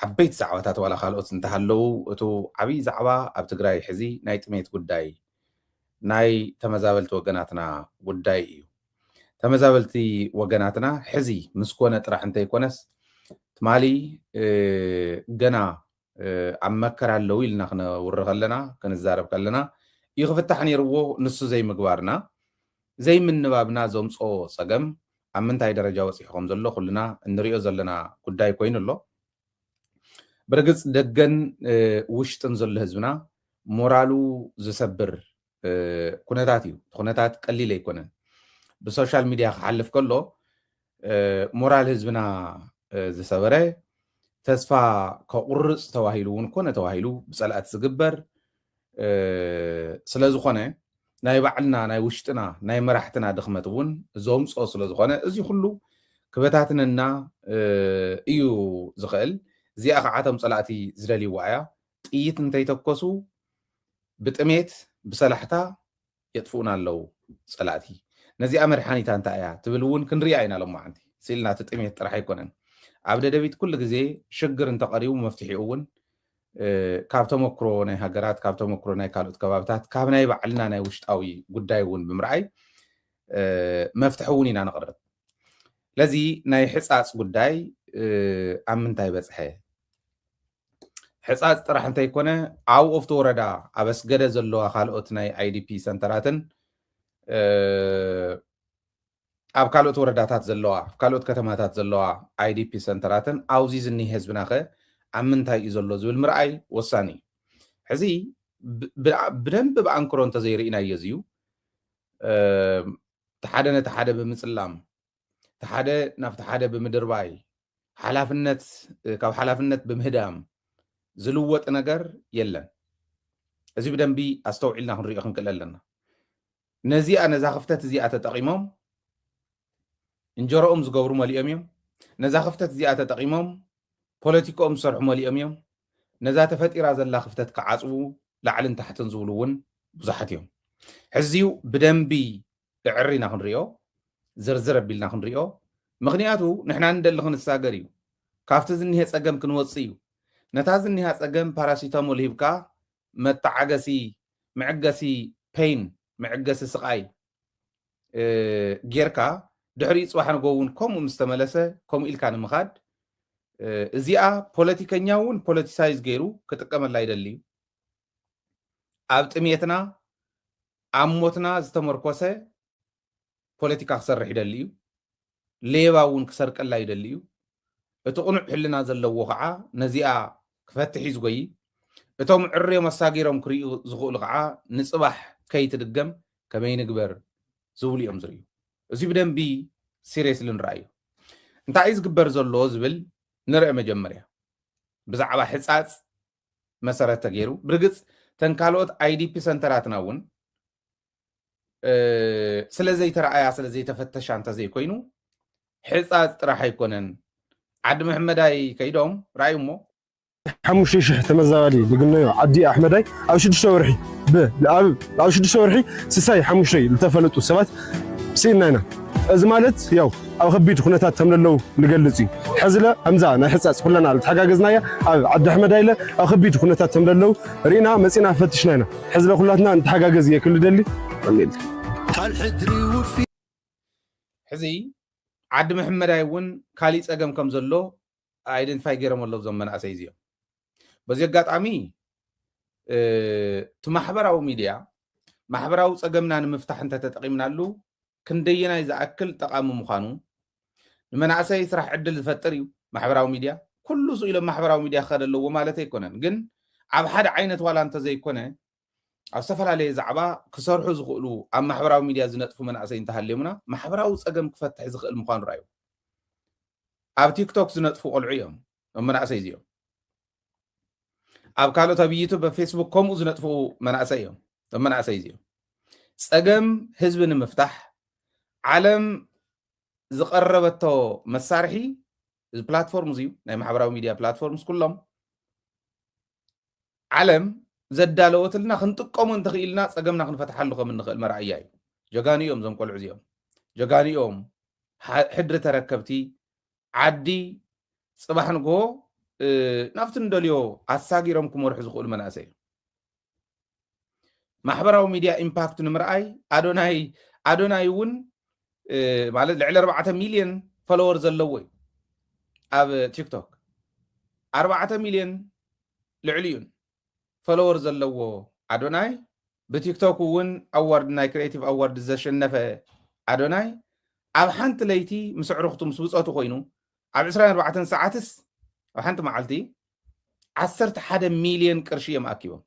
ዓበይቲ ዛዕባታት ዋላ ካልኦት እንተሃለዉ፣ እቱ ዓብዪ ዛዕባ ኣብ ትግራይ ሕዚ ናይ ጥሜት ጉዳይ፣ ናይ ተመዛበልቲ ወገናትና ጉዳይ እዩ። ተመዛበልቲ ወገናትና ሕዚ ምስ ኮነ ጥራሕ እንተይኮነስ፣ ትማሊ፣ እ፣ ገና፣ እ፣ ኣብ መከራ ኣለዉ ኢልና ክነውሪ ከለና፣ ክንዛረብ ከለና፣ እዩ ክፍታሕ ነይርዎ። ንሱ ዘይምግባርና፣ ዘይምንባብና ዘምፅኦ ፀገም ኣብ ምንታይ ደረጃ በፂሑ ከም ዘሎ ኩልና እንሪኦ ዘለና ጉዳይ ኮይኑ ኣሎ። ብርግፅ ደገን፣ እ፣ ውሽጥን ዘሎ ህዝብና ሞራሉ ዝሰብር፣ እ፣ ኩነታት እዩ። እቲ ኩነታት ቀሊል ኣይኮነን። ብሶሻል ሚድያ ክሓልፍ ከሎ፣ እ፣ ሞራል ህዝብና፣ እ፣ ዝሰበረ፣ ተስፋ ከቑርፅ ተባሂሉ እውን ኮነ ተባሂሉ ብፀላእቲ ዝግበር፣ እ፣ ስለ ዝኾነ፣ ናይ ባዕልና፣ ናይ ውሽጥና፣ ናይ መራሕትና ድኽመት እውን ዘምፅኦ ስለ ዝኾነ፣ እዚ ኩሉ ክበታትነና፣ እ፣ እዩ ዝኽእል። እዚኣ ከዓ እቶም ፀላእቲ ዝደልይዋ እያ። ጥይት እንተይተኮሱ ብጥሜት፣ ብሰላሕታ የጥፍኡና ኣለዉ ፀላእቲ። ነዚኣ መድሓኒታ እንታይ እያ ትብል እውን ክንሪኣ ኢና ሎማዓንቲ። ስኢልና እቲ ጥሜት ጥራሕ ኣይኮነን። ኣብ ደደቢት ኩሉ ግዜ ሽግር እንተቐሪቡ መፍትሒኡ እውን፣ እ፣ ካብ ተመክሮ ናይ ሃገራት፣ ካብ ተመክሮ ናይ ካልኦት ከባብታት፣ ካብ ናይ ባዕልና ናይ ውሽጣዊ ጉዳይ እውን ብምርኣይ፣ እ፣ መፍትሒ እውን ኢና ነቕርብ። ስለዚ ናይ ሕፃፅ ጉዳይ፣ እ፣ ኣብ ምንታይ በፅሐ? ሕፃፅ ጥራሕ እንተይኮነ፣ ኣብ ኦፍቶ ወረዳ ኣብ ኣስገደ ዘለዋ ካልኦት ናይ ኣይ ዲ ፒ ሰንተራትን፣ እ፣ ኣብ ካልኦት ወረዳታት ዘለዋ፣ ኣብ ካልኦት ከተማታት ዘለዋ ኣይ ዲ ፒ ሰንተራትን ኣብዚ ዝኒህ ህዝብና ኸ ኣብ ምንታይ እዩ ዘሎ ዝብል ምርኣይ ወሳኒ እዩ። ሕዚ ብ-፣ ብ-፣ ብደንቢ ብኣንክሮ እንተዘይርኢናዮ እዚ እዩ፣ እ፣ እቲ ሓደ ነቲ ሓደ ብምፅላም፣ እቲ ሓደ ናብቲ ሓደ ብምድርባይ፣ ሓላፍነት፣ ካብ ሓላፍነት ብምህዳም ዝልወጥ ነገር የለን። እዚ ብደንቢ ኣስተውዒልና ክንሪኦ ክንክእል ኣለና። ነዚኣ፣ ነዛ ክፍተት እዚኣ ተጠቒሞም እንጀሮኦም ዝገብሩ መሊኦም እዮም። ነዛ ክፍተት እዚኣ ተጠቒሞም ፖለቲካኦም ዝሰርሑ መሊኦም እዮም። ነዛ ተፈጢራ ዘላ ክፍተት ክዓጽዉ ላዕልን ታሕትን ዝብሉ እውን ብዙሓት እዮም። ሕዚው ብደንቢ እዕር ኢና ክንሪኦ፣ ዝርዝር ኣቢልና ክንሪኦ። ምኽንያቱ ንሕና ንደሊ ክንሳገር እዩ። ካብቲ ዝኒሀ ጸገም ክንወጽእ እዩ። ነታ ዝኒሃ ጸገም ፓራሲታሞል ሂብካ መተዓገሲ፣ መዕገሲ ፔን፣ መዕገሲ ስቓይ፣ እ፣ ጌርካ ድሕሪኡ ጽባሕ ንጎ እውን ከምኡ ምስ ተመለሰ ከምኡ ኢልካ ንምኻድ፣ እ፣ እዚኣ ፖለቲከኛ እውን ፖለቲሳይዝ ገይሩ ክጥቀመላ ይደሊ እዩ። ኣብ ጥሜትና፣ ኣብ ሞትና ዝተመርኮሰ ፖለቲካ ክሰርሕ ይደሊ እዩ። ሌባ እውን ክሰርቀላ ይደሊ እዩ። እቲ ቅኑዕ ሕልና ዘለዎ ከዓ ነዚኣ ክፈትሕ እዩ ዝጎይ። እቶም ዕርዮም ኣሳጊሮም ክርእዩ ዝኽእሉ ከዓ ንፅባሕ ከይትድገም ከመይ ንግበር ዝብሉ እዮም ዝርእዩ። እዚ ብደንቢ ሲሪየስሊ ንርኣዩ። እንታይ እዩ ዝግበር ዘሎ ዝብል ንርአ መጀመርያ። ብዛዕባ ሕፃፅ መሰረት ተገይሩ፣ ብርግፅ ተን ካልኦት ኣይ ዲ ፒ ሰንተራትና እውን፣ እ፣ ስለ ዘይተረኣያ፣ ስለ ዘይተፈተሻ እንተዘይኮይኑ፣ ሕፃፅ ጥራሕ ኣይኮነን። ዓዲ መሐመዳይ ከይዶም ረኣዩ እሞ፣ ሓሙሽተ ሽሕ ተመዛባሊ ዝግነዮ ዓዲ ኣሕመዳይ ኣብ ሽዱሽተ ወርሒ ብ-፣ ኣብ፣ ኣብ ሽዱሽተ ወርሒ ስሳይ ሓሙሽተ ዝተፈለጡ ሰባት ስኢንና ኢና። እዚ ማለት ያው ኣብ ከቢድ ኩነታት ከም ዘለዉ ንገልጽ እዩ። ሕዚ ለ ከምዛ ናይ ሕጻጽ ኩላና ዝተሓጋገዝናያ ኣብ ዓዲ ኣሕመዳይ ለ ኣብ ከቢድ ኩነታት ከም ዘለዉ ርኢና መጺና ፈትሽና ኢና። ሕዚ ለ ኩላትና ንተሓጋገዝ እየ ክብል ደሊ። ኣሜን። ሕዚ ዓዲ መሐመዳይ እውን ካሊእ ጸገም ከም ዘሎ ኣይደንቲፋይ ገይሮም ኣለዉ እዞም መናእሰይ እዚኦም። በዚ ኣጋጣሚ፣ እ፣ እቲ ማሕበራዊ ሚድያ ማሕበራዊ ጸገምና ንምፍታሕ እንተተጠቒምናሉ ክንደየናይ ዝኣክል ጠቓሚ ምዃኑ፣ ንመናእሰይ ስራሕ ዕድል ዝፈጥር እዩ ማሕበራዊ ሚድያ። ኩሉ ስኡ ኢሎም ማሕበራዊ ሚድያ ክኸደ ኣለዎ ማለት ኣይኮነን። ግን ኣብ ሓደ ዓይነት ዋላ እንተዘይኮነ፣ ኣብ ዝተፈላለየ ዛዕባ ክሰርሑ ዝኽእሉ ኣብ ማሕበራዊ ሚድያ ዝነጥፉ መናእሰይ እንተሃልዮምና፣ ማሕበራዊ ጸገም ክፈትሕ ዝኽእል ምዃኑ ረኣዩ። ኣብ ቲክቶክ ዝነጥፉ ቆልዑ እዮም፣ እዞም መናእሰይ እዚኦም። ኣብ ካልኦት ኣብ ዩቱብ፣ ኣብ ፌስቡክ ከምኡ ዝነጥፉ መናእሰይ እዮም፣ እዞም መናእሰይ እዚኦም። ጸገም ህዝቢ ንምፍታሕ ዓለም ዝቐረበቶ መሳርሒ፣ እዚ ፕላትፎርም እዚ እዩ፣ ናይ ማሕበራዊ ሚድያ ፕላትፎርምስ ኩሎም ዓለም ዘዳለወትልና ክንጥቀሙ እንተኽኢልና ጸገምና ክንፈትሓሉ ከም እንኽእል መርኣያ እዩ። ጀጋኑ እዮም እዞም ቆልዑ እዚኦም። ጀጋኑ እዮም። ሓ-፣ ሕድሪ ተረከብቲ ዓዲ ጽባሕ ንግሆ ናብቲ ንደልዮ ኣሳጊሮም ክመርሑ ዝኽእሉ መናእሰይ እዮም። ማሕበራዊ ሚድያ ኢምፓክቱ ንምርኣይ ኣዶናይ ኣዶናይ እውን ማለት ልዕሊ ኣርባዕተ ሚልዮን ፎሎወር ዘለዎ እዩ ኣብ ቲክቶክ። ኣርባዕተ ሚልዮን ልዕሊኡን ፎሎወር ዘለዎ ኣዶናይ፣ ብቲክቶክ እውን ኣዋርድ ናይ ክሪኤቲቭ ኣዋርድ ዘሸነፈ ኣዶናይ ኣብ ሓንቲ ለይቲ ምስ ኣዕሩኽቱ ምስ ብፆቱ ኮይኑ ኣብ ዕስራን ኣርባዕተን ሰዓትስ ኣብ ሓንቲ መዓልቲ ዓሰርተ ሓደ ሚልዮን ቅርሺ እዮም ኣኪቦም።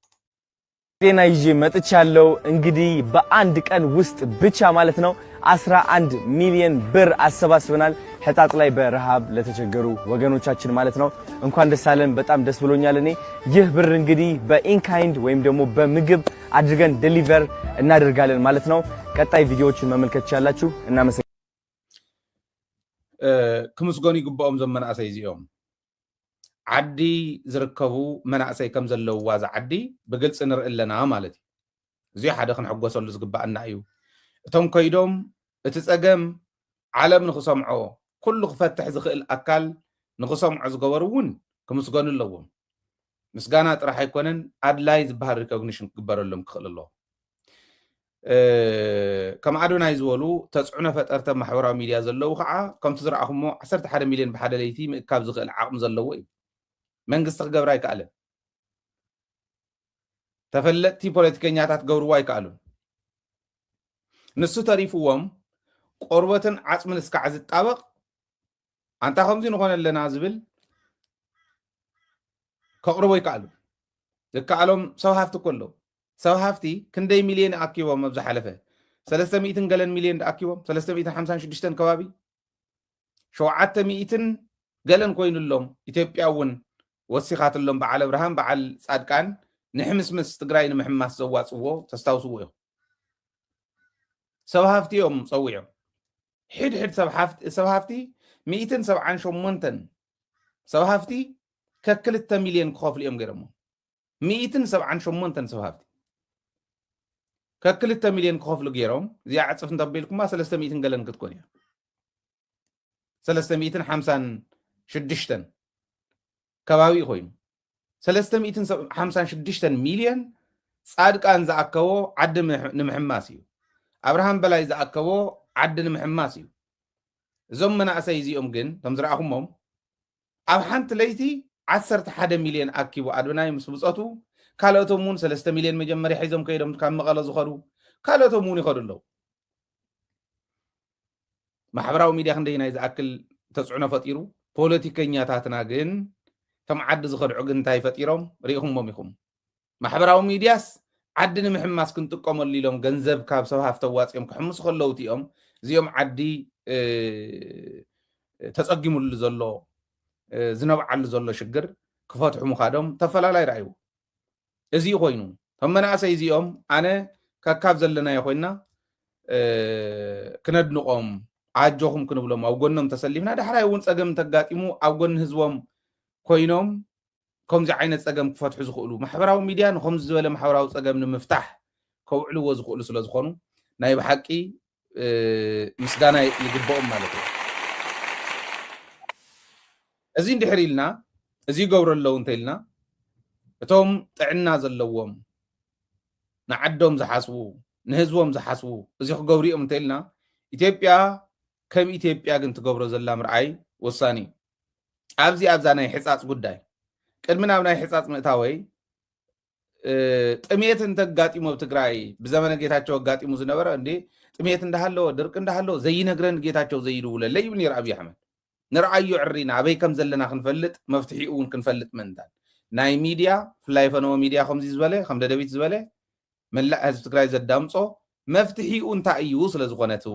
ዜና ይዤ መጥቻለሁ። እንግዲህ በአንድ ቀን ውስጥ ብቻ ማለት ነው አስራ አንድ ሚሊዮን ብር አሰባስበናል። ሕጣጥ ላይ በረሃብ ለተቸገሩ ወገኖቻችን ማለት ነው። እንኳን ደስ አለን። በጣም ደስ ብሎኛል እኔ። ይህ ብር እንግዲህ በኢንካይንድ ወይም ደግሞ በምግብ አድርገን ዴሊቨር እናደርጋለን ማለት ነው። ቀጣይ ቪዲዮዎችን መመልከት ትችላላችሁ። እናመሰግናለን። ክምስገኑ ይግባኦም እዞም መናእሰይ እዚኦም። ዓዲ ዝርከቡ መናእሰይ ከም ዘለውዋ እዛ ዓዲ ብግልፂ ንርኢ ኣለና ማለት እዩ። እዚ ሓደ ክንሕጎሰሉ ዝግባኣና እዩ። እቶም ከይዶም እቲ ፀገም ዓለም ንክሰምዖ ኩሉ ክፈትሕ ዝኽእል ኣካል ንክሰምዖ ዝገበሩ እውን ክምስገኑ ኣለዎም። ምስጋና ጥራሕ ኣይኮነን ኣድላይ ዝበሃል ሪኮግኒሽን ክግበረሎም ክኽእል ኣለዎ። ከም ኣዶናይ ዝበሉ ተፅዕኖ ፈጠርቲ ኣብ ማሕበራዊ ሚድያ ዘለዉ ከዓ ከምቲ ዝረኣኹሞ ዓሰርተ ሓደ ሚልዮን ብሓደ ለይቲ ምእካብ ዝኽእል ዓቕሚ ዘለዎ እዩ። መንግስቲ ክገብር ኣይከኣለን። ተፈለጥቲ ፖለቲከኛታት ክገብርዎ ኣይከኣሉን። ንሱ ተሪፍዎም ቆርበትን ዓፅምን እስካዕ ዝጣበቕ ኣንታ ከምዚ ንኾነ ኣለና ዝብል ከቕርቦ ይከኣሉ። ዝከኣሎም ሰብ ሃፍቲ እኮ ኣለዉ። ሰብ ሃፍቲ ክንደይ ሚልዮን ኣኪቦም ኣብ ዝሓለፈ ሰለስተ ሚእትን ገለን ሚልዮን ኣኪቦም ሰለስተ ሚእትን ሓምሳን ሽዱሽተን ከባቢ ሸውዓተ ሚእትን ገለን ኮይኑሎም ኢትዮጵያ እውን ወሲኻትሎም በዓል ኣብርሃም በዓል ፃድቃን ንሕምስምስ ትግራይ ንምሕማስ ዘዋፅዎ ተስታውስዎ እዮም። ሰብ ሃፍቲ እዮም ፀዊዖም። ሕድሕድ ሰብ ሃፍቲ ሰብ ሃፍቲ ሚእትን ሰብዓን ሸሞንተን ሰብ ሃፍቲ ከክልተ ሚልዮን ክኸፍሉ እዮም ገይሮሞ። ሚእትን ሰብዓን ሸሞንተን ሰብ ሃፍቲ ከክልተ ሚልዮን ክኸፍሉ ገይሮም። እዚኣ ዕፅፍ እንተቢልኩማ ሰለስተ ሚእትን ገለን ክትኮን እያ። ሰለስተ ሚእትን ሓምሳን ሽዱሽተን ከባቢ ኮይኑ ሰለስተ ሚእትን ሓምሳን ሽዱሽተን ሚልዮን ፃድቃን ዝኣከቦ ዓዲ ንምሕ- ንምሕማስ እዩ። ኣብርሃም በላይ ዝኣከቦ ዓዲ ንምሕማስ እዩ። እዞም መናእሰይ እዚኦም ግን ከም ዝረኣኹሞም ኣብ ሓንቲ ለይቲ ዓሰርተ ሓደ ሚልዮን ኣኪቡ ኣዶናይ ምስ ብፀቱ ካልኦቶም እውን ሰለስተ ሚልዮን መጀመርያ ሒዞም ከይዶም ካብ መቐለ ዝኸዱ ካልኦቶም እውን ይኸዱ ኣለዉ። ማሕበራዊ ሚድያ ክንደይ ናይ ዝኣክል ተፅዕኖ ፈጢሩ ፖለቲከኛታትና ግን ከም ዓዲ ዝኸድዑ ግን እንታይ ፈጢሮም ርኢኹሞም ኢኹም። ማሕበራዊ ሚድያስ ዓዲ ንምሕማስ ክንጥቀመሉ ኢሎም ገንዘብ ካብ ሰብ ሃፍቲ ኣዋፂኦም ክሕምሱ ከለዉ እቲኦም እዚኦም ዓዲ ተፀጊሙሉ ዘሎ ዝነብዓሉ ዘሎ ሽግር ክፈትሑ ምኻዶም ተፈላላይ ረኣይዎ። እዚ ኮይኑ እቶም መናእሰይ እዚኦም ኣነ ከካብ ዘለናዮ ኮይና ክነድንቆም ኣጆኹም ክንብሎም ኣብ ጎኖም ተሰሊፍና ዳሕራይ እውን ፀገም እንተጋጢሙ ኣብ ጎኒ ህዝቦም ኮይኖም ከምዚ ዓይነት ፀገም ክፈትሑ ዝኽእሉ ማሕበራዊ ሚድያ ንከምዚ ዝበለ ማሕበራዊ ፀገም ንምፍታሕ ከውዕልዎ ዝኽእሉ ስለ ዝኾኑ ናይ ብሓቂ ምስጋና ይግብኦም ማለት እዩ። እዚ እንድሕር ኢልና እዚ ይገብሩ ኣለዉ እንተ ኢልና እቶም ጥዕና ዘለዎም ንዓዶም ዝሓስቡ ንህዝቦም ዝሓስቡ እዚ ክገብሩ እዮም እንተ ኢልና ኢትዮጵያ ከም ኢትዮጵያ ግን ትገብሮ ዘላ ምርኣይ ወሳኒ እዩ። ኣብዚ ኣብዛ ናይ ሕፃፅ ጉዳይ ቅድሚ ናብ ናይ ሕፃፅ ምእታወይ ጥሜት እንተጋጢሙ ኣብ ትግራይ ብዘመነ ጌታቸው ኣጋጢሙ ዝነበረ እንዴ ጥሜት እንዳሃለወ ድርቂ እንዳሃለወ ዘይነግረን ጌታቸው ዘይድውለለይ ይብል ነይሩ ኣብይ ኣሕመድ። ንርኣዮ ዕሪና ኣበይ ከም ዘለና ክንፈልጥ መፍትሒኡ እውን ክንፈልጥ ምእንታን ናይ ሚድያ ፍላይ ፈነወ ሚድያ ከምዚ ዝበለ ከም ደደቢት ዝበለ መላእ ህዝቢ ትግራይ ዘዳምፆ መፍትሒኡ እንታይ እዩ ስለ ዝኾነ እቲ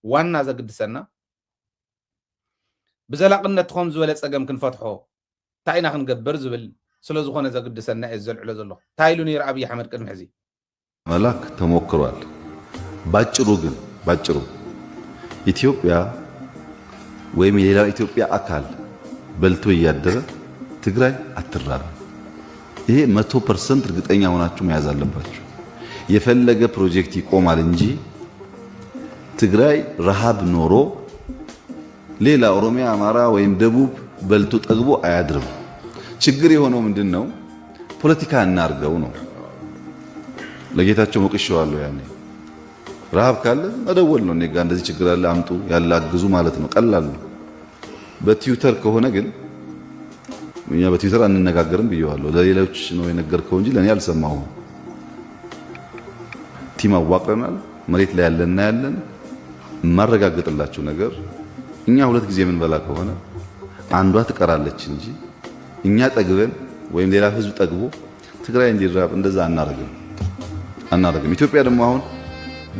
ዋና ዘግድሰና ብዘላቕነት ከም ዝበለ ፀገም ክንፈትሖ እንታይ ኢና ክንገብር ዝብል ስለ ዝኾነ ዘግድሰና እየ ዘልዕሎ ዘለኹ። እንታይ ኢሉ ነይሩ ኣብይ ኣሕመድ ቅድሚ ሕዚ? መላክ ተሞክሯል። ባጭሩ ግን ባጭሩ ኢትዮጵያ ወይም የሌላው ኢትዮጵያ አካል በልቶ እያደረ ትግራይ አትራብም። ይሄ መቶ ፐርሰንት እርግጠኛ ሆናችሁ መያዝ አለባችሁ። የፈለገ ፕሮጀክት ይቆማል እንጂ ትግራይ ረሃብ ኖሮ ሌላ ኦሮሚያ፣ አማራ ወይም ደቡብ በልቶ ጠግቦ አያድርም። ችግር የሆነው ምንድን ነው? ፖለቲካ እናርገው ነው። ለጌታቸው ሞቅሼዋለሁ። ያኔ ረሃብ ካለ መደወል ነው። እኔ ጋ እንደዚህ ችግር አለ፣ አምጡ፣ ያለ አግዙ ማለት ነው። ቀላል ነው። በትዊተር ከሆነ ግን እኛ በትዊተር አንነጋገርም ብየዋለሁ። ለሌሎች ነው የነገርከው እንጂ ለእኔ አልሰማሁም። ቲም አዋቅረናል። መሬት ላይ ያለና ያለን የማረጋግጥላችሁ ነገር፣ እኛ ሁለት ጊዜ የምንበላ ከሆነ አንዷ ትቀራለች እንጂ እኛ ጠግበን ወይም ሌላ ህዝብ ጠግቦ ትግራይ እንዲራብ እንደዛ አናረግም፣ አናረግም። ኢትዮጵያ ደግሞ አሁን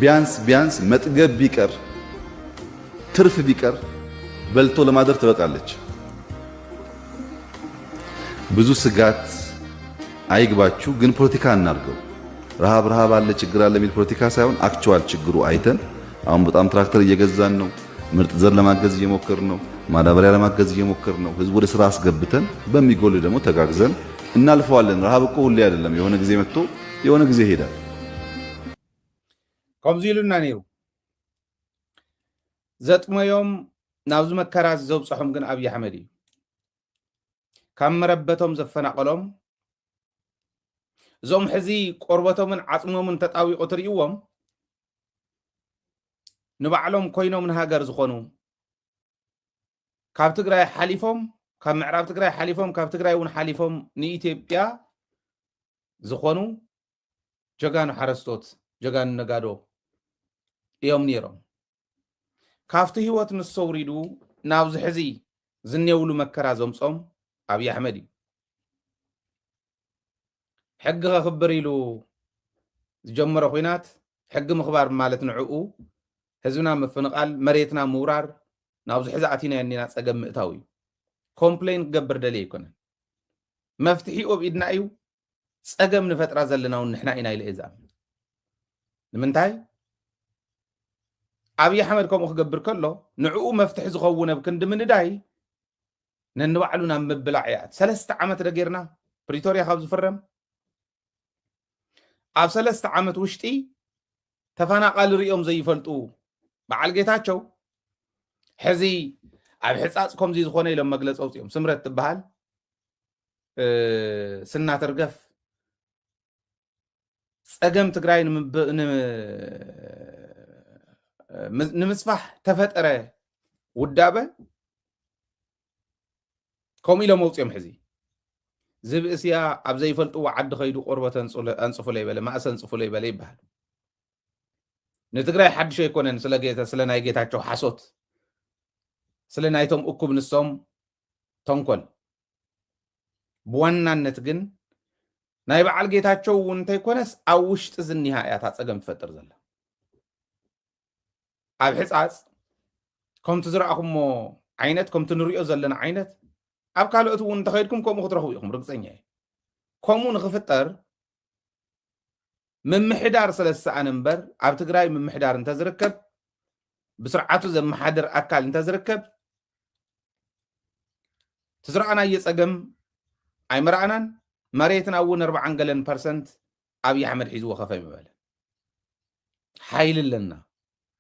ቢያንስ ቢያንስ መጥገብ ቢቀር፣ ትርፍ ቢቀር በልቶ ለማደር ትበቃለች። ብዙ ስጋት አይግባችሁ፣ ግን ፖለቲካ አናርገው። ረሃብ ረሃብ አለ፣ ችግር አለ የሚል ፖለቲካ ሳይሆን፣ አክቹዋል ችግሩ አይተን፣ አሁን በጣም ትራክተር እየገዛን ነው፣ ምርጥ ዘር ለማገዝ እየሞከርን ነው፣ ማዳበሪያ ለማገዝ እየሞከርን ነው። ህዝብ ወደ ስራ አስገብተን፣ በሚጎል ደግሞ ተጋግዘን እናልፈዋለን። ረሃብ እኮ ሁሌ አይደለም፣ የሆነ ጊዜ መጥቶ የሆነ ጊዜ ይሄዳል። ከምዚ ኢሉና ነይሩ። ዘጥመዮም፣ ናብዚ መከራ እዚ ዘብፅሖም ግን ኣብይ ኣሕመድ እዩ። ካብ መረበቶም ዘፈናቐሎም፣ እዞም ሕዚ ቆርበቶምን ዓፅሞምን ተጣዊቑ ትርእይዎም፣ ንባዕሎም ኮይኖም ንሃገር ዝኾኑ፣ ካብ ትግራይ ሓሊፎም፣ ካብ ምዕራብ ትግራይ ሓሊፎም፣ ካብ ትግራይ እውን ሓሊፎም ንኢትዮጵያ ዝኾኑ ጀጋኑ ሓረስቶት፣ ጀጋኑ ነጋዶ እዮም ነይሮም። ካብቲ ህይወት ምስ ሰውሪዱ ናብዚ ሕዚ ዝኔውሉ መከራ ዘምጾም ኣብይ ኣሕመድ እዩ። ሕጊ ከኽብር ኢሉ ዝጀመሮ ኲናት፣ ሕጊ ምኽባር ማለት ንዕኡ ህዝብና ምፍንቓል፣ መሬትና ምውራር፣ ናብዚ ሕዚ ኣቲናዮ እኒና ጸገም ምእታው እዩ። ኮምፕሌን ክገብር ደልየ ኣይኮነን። መፍትሒኡ ኣብ ኢድና እዩ። ጸገም ንፈጥራ ዘለና እውን ንሕና ኢና ኢለ እየ ዝኣምን። ንምንታይ? ኣብይ ኣሕመድ ከምኡ ክገብር ከሎ ንዕኡ መፍትሒ ዝኸውን ኣብ ክንዲ ምንዳይ ነንባዕሉ ናብ ምብላዕ እያ። ሰለስተ ዓመት ደጌርና ፕሪቶርያ ካብ ዝፍረም ኣብ ሰለስተ ዓመት ውሽጢ ተፈናቓሊ ሪኦም ዘይፈልጡ በዓል ጌታቸው ሕዚ ኣብ ሕፃፅ ከምዚ ዝኾነ ኢሎም መግለፂ ኣውፅኦም። ስምረት ትበሃል እ፣ ስና ትርገፍ። ጸገም ትግራይ ንምብ- ን- ም- ንምስፋሕ ተፈጠረ ውዳበ ከምኡ ኢሎም መውፅኦም። ሕዚ ዝብእስያ ኣብ ዘይፈልጥዎ ዓዲ ከይዱ ቆርበት ኣንፅፉለይ በለ፣ ማእሰ ኣንፅፉለይ በለ ይበሃል። ንትግራይ ሓድሽ ኣይኮነን። ስለ ጌታ ስለ ናይ ጌታቸው ሓሶት፣ ስለ ናይቶም እኩብ ንሶም ተንኮል፣ ብዋናነት ግን ናይ በዓል ጌታቸው እውን እንተይኮነስ ኣብ ውሽጢ ዝኒሃ እያ እታ ፀገም ትፈጥር ዘላ። ኣብ ሕፃፅ ከምቲ ዝረኣኹሞ ዓይነት፣ ከምቲ ንሪኦ ዘለና ዓይነት ኣብ ካልኦት እውን እንተኸይድኩም ከምኡ ክትረኽቡ ኢኹም፣ ርግፀኛ እየ። ከምኡ ንክፍጠር ምምሕዳር ስለ ዝሰኣነ እምበር፣ ኣብ ትግራይ ምምሕዳር እንተዝርከብ፣ ብስርዓቱ ዘመሓድር ኣካል እንተዝርከብ፣ ትዝረኣናዮ ፀገም ኣይመረኣናን። መሬትና እውን ኣርባዓን ገለን ፐርሰንት ኣብይ ኣሕመድ ሒዝዎ ከፈ ምበለ። ሓይሊ ኣለና፣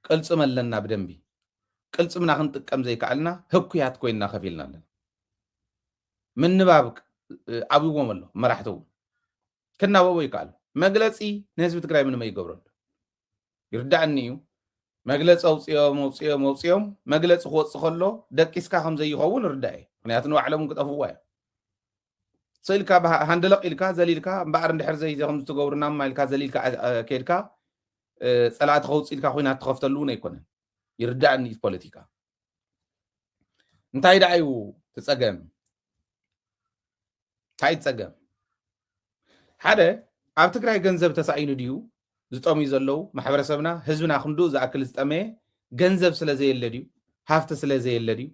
ቅልፅም ኣለና፣ ብደንቢ ቅልፅምና ክንጥቀም ዘይከኣልና ህኩያት ኮይንና ከፊልና ኣለና። ምንባብ ኣብዎም ኣሎ። መራሕቲ እውን ክናበቦ ይከኣል። መግለፂ ንህዝቢ ትግራይ ምንም ኣይገብረሉ። ይርዳእኒ እዩ። መግለፂ ኣውፅኦም ኣውፅኦም ኣውፅኦም መግለፂ ክወፅእ ከሎ ደቂስካ ከም ዘይኸውን ርዳእ እዩ። ምክንያቱ ንባዕሎም ክጠፍዋ እዮም። ስእልካ ሃንደለቕ ኢልካ ዘሊልካ እምበኣር እንድሕር ዘይ ከም ዝትገብሩና ማ ኢልካ ዘሊልካ ኬድካ ፀላእቲ ከውፅእ ኢልካ ኮይና ትኸፍተሉ እውን ኣይኮነን። ይርዳእኒ እዩ ፖለቲካ። እንታይ ደኣ እዩ ትፀገም? እንታይ ትፀገም? ሓደ ኣብ ትግራይ ገንዘብ ተሳኢኑ ድዩ? ዝጠምዩ ዘለዉ ማሕበረሰብና ህዝብና ክንድኡ ዝኣክል ዝጠመየ ገንዘብ ስለ ዘየለ ድዩ? ሃፍቲ ስለ ዘየለ ድዩ?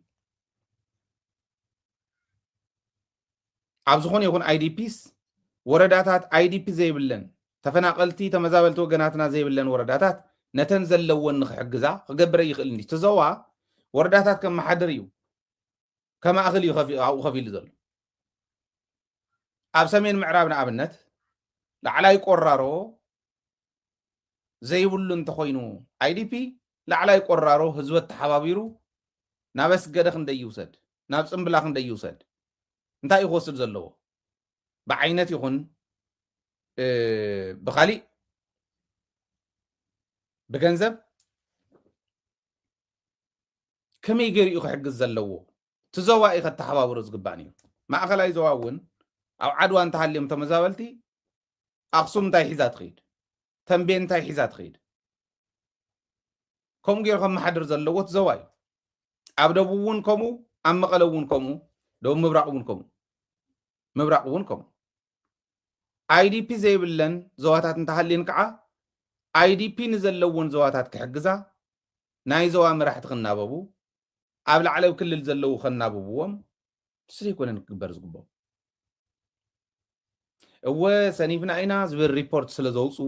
ኣብ ዝኾነ ይኹን ኣይዲፒስ ወረዳታት ኣይዲፒ ዘይብለን ተፈናቐልቲ ተመዛበልቲ ወገናትና ዘይብለን ወረዳታት ነተን ዘለወን ንክሕግዛ ክገብረ ይኽእል እንዲ። እቲ ዞባ ወረዳታት ከመሓድር እዩ፣ ከማእኽል እዩ ከፊ- ኣብኡ ከፊሉ ዘሎ። ኣብ ሰሜን ምዕራብ ንኣብነት ላዕላይ ቆራሮ ዘይብሉ እንተኾይኑ ኣይዲፒ ላዕላይ ቆራሮ ህዝቢ ተሓባቢሩ ናብ ኣስገደ ክንደይ ይውሰድ፣ ናብ ፅምብላ ክንደይ ይውሰድ፣ እንታይ እዩ ክወስድ ዘለዎ? ብዓይነት ይኹን ብካሊእ ብገንዘብ ከመይ ገይሩ እዩ ክሕግዝ ዘለዎ? እቲ ዞባ እዩ ከተሓባብሮ ዝግባእ ነይሩ። ማእኸላይ ዞባ እውን ኣብ ዓድዋ እንተሃልዮም ተመዛበልቲ ኣኽሱም እንታይ ሒዛ ትኸይድ? ተንቤን እንታይ ሒዛ ትኸይድ? ከምኡ ገይሩ ከመሓድር ዘለዎ እቲ ዞባ እዩ። ኣብ ደቡብ እውን ከምኡ፣ ኣብ መቐለ እውን ከምኡ፣ ደቡብ ምብራቕ እውን ከምኡ፣ ምብራቕ እውን ከምኡ። ኣይዲፒ ዘይብለን ዞባታት እንተሃልየን ከዓ ኣይዲፒ ንዘለውን ዞባታት ክሕግዛ፣ ናይ ዞባ መራሕቲ ክናበቡ፣ ኣብ ላዕለዊ ክልል ዘለዉ ከናብብዎም፣ ንሱ ዘይኮነን ክግበር ዝግብኦ። እወ ሰኒፍና ኢና ዝብል ሪፖርት ስለ ዘውፅኡ፣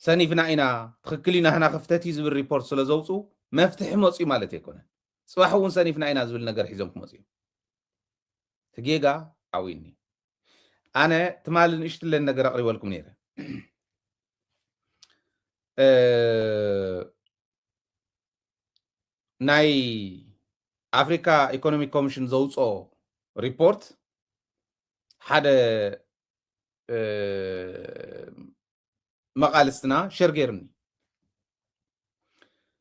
ሰኒፍና ኢና፣ ትኽክል ኢና፣ ህና ክፍተት እዩ ዝብል ሪፖርት ስለ ዘውፅኡ መፍትሒ መፅኡ ማለት ኣይኮነን። ፅባሕ እውን ሰኒፍና ኢና ዝብል ነገር ሒዞም ክመፅኡ እዮም። እቲ ጌጋ ዓብዩኒ። ኣነ ትማሊ ንእሽትለን ነገር ኣቕሪበልኩም ነይረ። ናይ ኣፍሪካ ኢኮኖሚክ ኮሚሽን ዘውፅኦ ሪፖርት ሓደ መቃልስትና ሸር ገይርኒ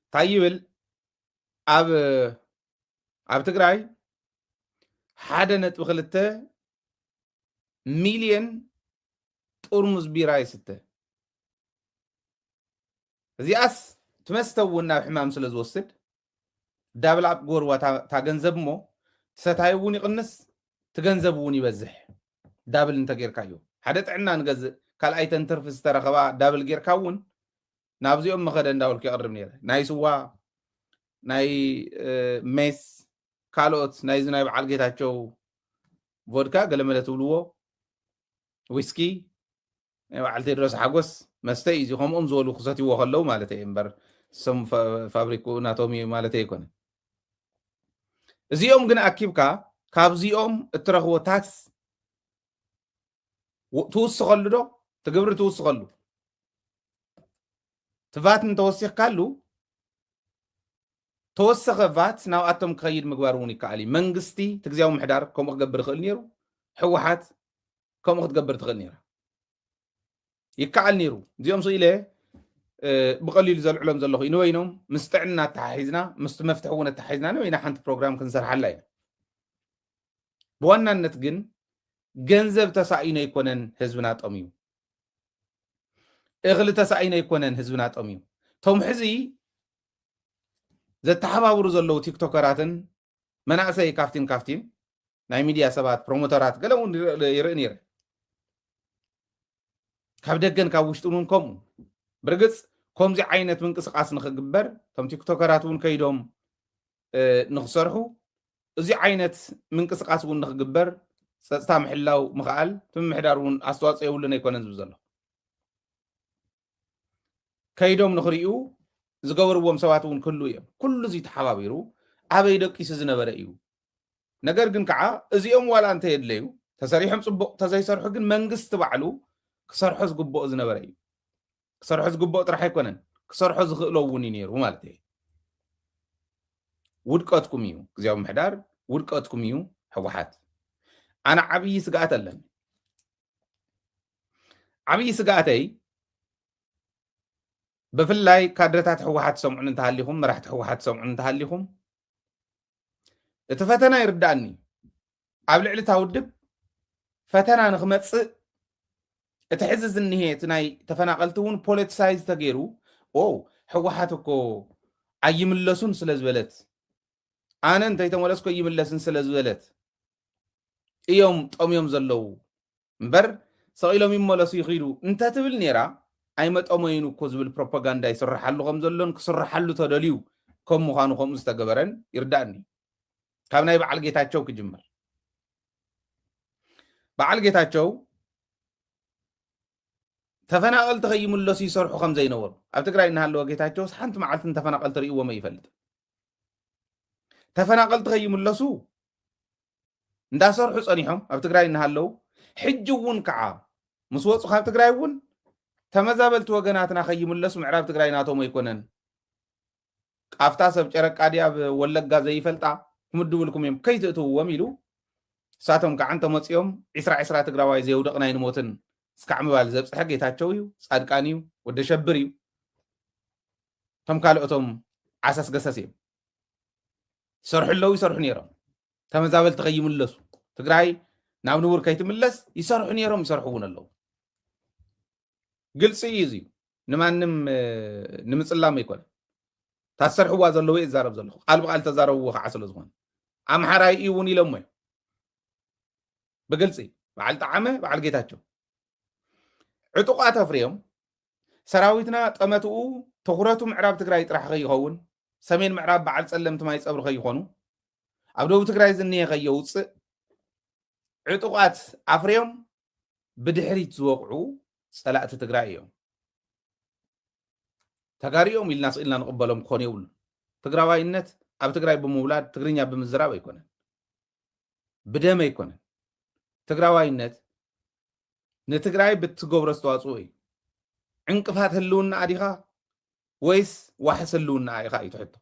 እንታይ ይብል? ኣብ ኣብ ትግራይ ሓደ ነጥቢ ክልተ ሚልዮን ጥርሙዝ ቢራ ይስተ። እዚኣስ ትመስተ እውን ናብ ሕማም ስለ ዝወስድ ዳብል ኣፕ ጎርዋ እታ ገንዘብ እሞ ትሰታይ እውን ይቕንስ፣ ትገንዘብ እውን ይበዝሕ። ዳብል እንተጌርካዮ ሓደ ጥዕና ንገዝእ ካልኣይ ተንትርፊ ዝተረኸባ ዳብል ጌርካ እውን ናብዚኦም መኸደ እንዳበልኩ የቕርብ ነይረ። ናይ ስዋ ናይ ሜስ ካልኦት ናይዚ ናይ በዓል ጌታቸው ቮድካ ገለመለ ትብልዎ ዊስኪ ናይ በዓል ቴድሮስ ሓጎስ መስተ እዩ። እዚ ከምኦም ዝበሉ ክሰትይዎ ከለዉ ማለት እየ እምበር ሰም ፋብሪኩ ናቶም እዩ ማለት ኣይኮነ። እዚኦም ግን ኣኪብካ ካብዚኦም እትረኽቦ ታክስ ትውስኸሉ ዶ? ትግብሪ ትውስኸሉ ትቫት እንተወሲኽካሉ ተወሰኸ ቫት ናብኣቶም ክኸይድ ምግባር እውን ይከኣል እዩ። መንግስቲ ትግዚያዊ ምሕዳር ከምኡ ክገብር ይኽእል ነይሩ። ህወሓት ከምኡ ክትገብር ትኽእል ነይራ። ይከኣል ነይሩ። እዚኦም ስኢለ ብቐሊሉ ዘልዕሎም ዘለኹ ንበይኖም ምስ ጥዕና ኣተሓሒዝና ምስቲ መፍትሒ እውን ኣተሓሒዝና ንበይና ሓንቲ ፕሮግራም ክንሰርሓላ ኢና። ብዋናነት ግን ገንዘብ ተሳኢኖ ኣይኮነን ህዝብና ጠምዩ። እኽሊ ተሳኢኖ ኣይኮነን ህዝብና ጠምዩ። ቶም ሕዚ ዘተሓባብሩ ዘለዉ ቲክቶከራትን መናእሰይ ካፍቲን ካፍቲን ናይ ሚድያ ሰባት ፕሮሞተራት ገለ እውን ይርኢ ነይረ። ካብ ደገን ካብ ውሽጥን እውን ከምኡ ብርግፅ ከምዚ ዓይነት ምንቅስቃስ ንክግበር እቶም ቲክቶከራት እውን ከይዶም ንክሰርሑ እዚ ዓይነት ምንቅስቃስ እውን ንክግበር ፀፅታ ምሕላው ምክኣል እቲ ምምሕዳር እውን ኣስተዋፅኦ የብሉን ኣይኮነን ዝብል ዘሎ ከይዶም ንክርእዩ ዝገበርዎም ሰባት እውን ክህሉ እዮም። ኩሉ እዚ ተሓባቢሩ ኣበይ ደቂሱ ዝነበረ እዩ። ነገር ግን ከዓ እዚኦም ዋላ እንተየድለዩ ተሰሪሖም ፅቡቕ ተዘይሰርሑ ግን መንግስቲ ባዕሉ ክሰርሖ ዝግብኦ ዝነበረ እዩ። ክሰርሖ ዝግብኦ ጥራሕ ኣይኮነን ክሰርሖ ዝኽእሎ እውን እዩ ነይሩ ማለት እዩ። ውድቀትኩም እዩ ግዜያዊ ምሕዳር፣ ውድቀትኩም እዩ ህወሓት። ኣነ ዓብዪ ስግኣት ኣለኒ። ዓብዪ ስግኣተይ ብፍላይ ካድረታት ህወሓት ሰምዑን እንተሃሊኹም፣ መራሕቲ ህወሓት ሰምዑን እንተሃሊኹም፣ እቲ ፈተና ይርዳእኒ። ኣብ ልዕሊ እታ ውድብ ፈተና ንክመፅእ እቲ ሕዚ ዝኒሄ እቲ ናይ ተፈናቐልቲ እውን ፖለቲሳይዝ ተገይሩ ው ህወሓት እኮ ኣይምለሱን ስለ ዝበለት ኣነ እንተይተመለስኮ ይምለስን ስለ ዝበለት እዮም ጠምዮም ዘለዉ እምበር ሰቕ ኢሎም ይመለሱ ይኽዱ እንተትብል ነይራ ኣይመጠመዩን እኮ ዝብል ፕሮፓጋንዳ ይስርሓሉ ከም ዘሎን ክስርሓሉ ተደልዩ ከም ምዃኑ ከምኡ ዝተገበረን ይርዳእኒ። ካብ ናይ በዓል ጌታቸው ክጅምር። በዓል ጌታቸው ተፈናቐልቲ ከይምለሱ ይሰርሑ ከም ዘይነበሩ ኣብ ትግራይ እናሃለወ ጌታቸውስ ሓንቲ መዓልቲ ንተፈናቐልቲ ርእይዎም ኣይፈልጥን። ተፈናቐልቲ ከይምለሱ እንዳሰርሑ ፀኒሖም ኣብ ትግራይ እናሃለዉ ሕጂ እውን ከዓ ምስ ወፁ ካብ ትግራይ እውን ተመዛበልቲ ወገናትና ከይምለሱ ምዕራብ ትግራይ ናቶም ኣይኮነን። ቃፍታ ሰብ ጨረቃ ድያ ኣብ ወለጋ ዘይፈልጣ ክምድብልኩም እዮም ከይትእትውዎም ኢሉ። እሳቶም ከዓ እንተመፂኦም ዒስራ ዒስራ ትግራዋይ ዘየውደቕና ኣይንሞትን እስካዕ ምባል ዘብፅሐ ጌታቸው እዩ፣ ፃድቃን እዩ፣ ወደ ሸብር እዩ። እቶም ካልኦቶም ዓሰስ ገሰስ እዮም። ይሰርሑ ኣለዉ፣ ይሰርሑ ነይሮም። ተመዛበልቲ ከይምለሱ፣ ትግራይ ናብ ንቡር ከይትምለስ ይሰርሑ ነይሮም፣ ይሰርሑ እውን ኣለዉ። ግልፂ እዩ እዚ። ንማንም ንምፅላም ኣይኮነ። ታሰርሕዋ ዘለዉ እዛረብ ዘለኹ ቃል ብቃል ተዛረብዎ ከዓ ስለ ዝኾነ ኣምሓራይ እዩ እውን ኢሎሞ እዮም ብግልፂ። በዓል ጠዓመ፣ በዓል ጌታቸው ዕጡቃት ኣፍርዮም ሰራዊትና ጠመትኡ ትኹረቱ ምዕራብ ትግራይ ጥራሕ ከይኸውን፣ ሰሜን ምዕራብ በዓል ፀለምቲ ማይ ፀብሪ ከይኾኑ፣ ኣብ ደቡብ ትግራይ ዝኒሄ ከየውፅእ ዕጡቃት ኣፍርዮም ብድሕሪት ዝወቕዑ ፀላእቲ ትግራይ እዮም። ተጋሪኦም ኢልና ስኢልና ንቕበሎም ክኾኑ የብሉን። ትግራዋይነት ኣብ ትግራይ ብምውላድ ትግርኛ ብምዝራብ ኣይኮነን፣ ብደም ኣይኮነን። ትግራዋይነት ንትግራይ ብትገብሮ ኣስተዋፅኦ እዩ። ዕንቅፋት ህልውና ኣዲኻ ወይስ ዋሕስ ህልውና ኢኻ እዩ ትሕቶ።